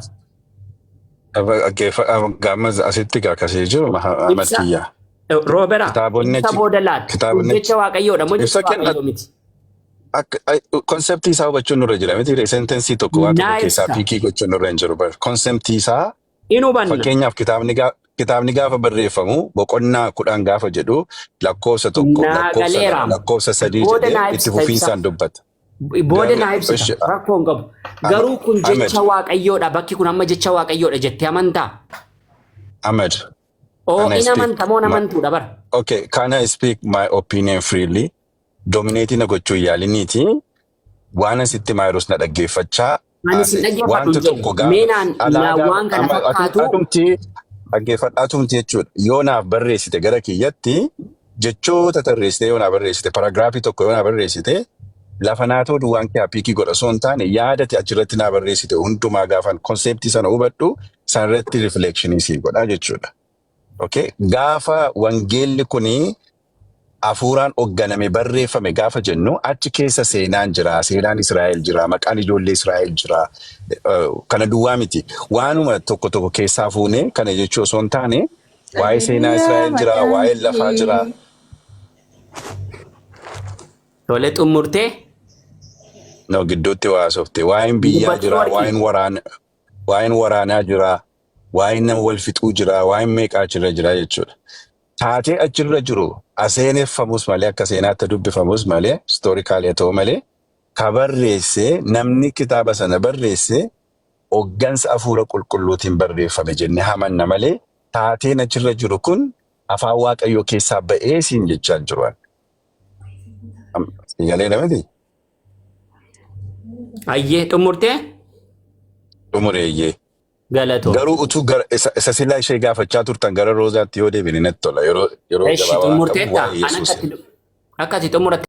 Gaama asitti akkasii jiru Ahmad Ibsa kiyya. Roobera Kitaabonni ibsa achi booda laata. Kun kitaabonni jecha Waaqayyoodha moo jecha ibsa kenna Waaqayyoo miti? Akka conceptii isaa hubachuun nurra jira miti, sentencii tokko waa Naa tokko keessaa ibsa. pick gochuun nurra hin jiru. Conceptii isaa In hubanna. Fakkeenyaaf kitaabni gaafa barreeffamu boqonnaa 10 gaafa jedhu lakkoofsa 1, Naa lakkoofsa 2, galeera. lakkoofsa 3 Booda jedhee naa itti ibsita ibsa. fufiinsaan dubbata. Booda Garuu naa ibsita. ishi Rakkoo hin qabu. Garuu kun Ahmed jecha Waaqayyoodha. Bakki kun amma jecha Waaqayyoodha jettee amantaa? Ahmed, Oo can I in speak amanta moo my, amantuudha bara. Okay, can I speak my opinion freely? Dominate na gochuu yaaliniiti. Waan asitti maayirus na dhaggeeffachaa Ani sin haasa'e. dhaggeeffadhu Wanta hin jedhe. tokko gaafa Meenaan alaa naa gaafa waan kana amma fakkaatu atumti dhaggeeffadha atumti jechuudha. Yoo naaf barreessite gara kiyyatti jechoota tarreessite, yoo naaf barreessite paragraphii tokko yoo naaf barreessite, lafa naatoo duwwaan kee pick godha osoo hin taane, yaadati achirratti naa barreessite hundumaa gaafan conceptii sana hubadhu sanarratti riflekshinii sii godha jechuudha. Okay? Gaafa wangeelli kunii hafuuraan hoogganame barreeffame gaafa jennu achi keessa seenaan jira, seenaan Israa'el jira, maqaan ijoollee Israa'el jira. Kana duwwaa miti. Waanuma tokko tokko keessaa fuunee kana jechuu osoo hin taane waa'ee seenaa Israa'el jira, waa'ee lafaa jira. Tole, xumurtee? No, gidduutti waa haasofte. Waa'een biyyaa Dubbachuu jira, warqii. waa'een waraanaa jira, waa'een nama wal fixuu jira, waa'een meeqaa achirra jira jechuudha. Taatee achirra jiru aseeneffamus malee, akka seenaatti dubbifamus malee, historical haa ta'u malee, ka barreesse namni kitaaba sana barreesse hoggansa hafuura qulqulluutiin barreeffame jennee hamanna malee taateen achirra jiru kun afaan Waaqayyoo keessaa ba'ee siin jechaa hin jiru. Galee namati? Ayyee, xumurtee? Xumureeyyee. Galatoo. Garuu utuu gara isa silaa ishee gaafachaa turtan gara Roozaatti yoo deebine natti tola. Yeroo Eshi gabaabaa waan qabuuf xumurteetta? waa'ee An Yesuus. akka ati xumuratte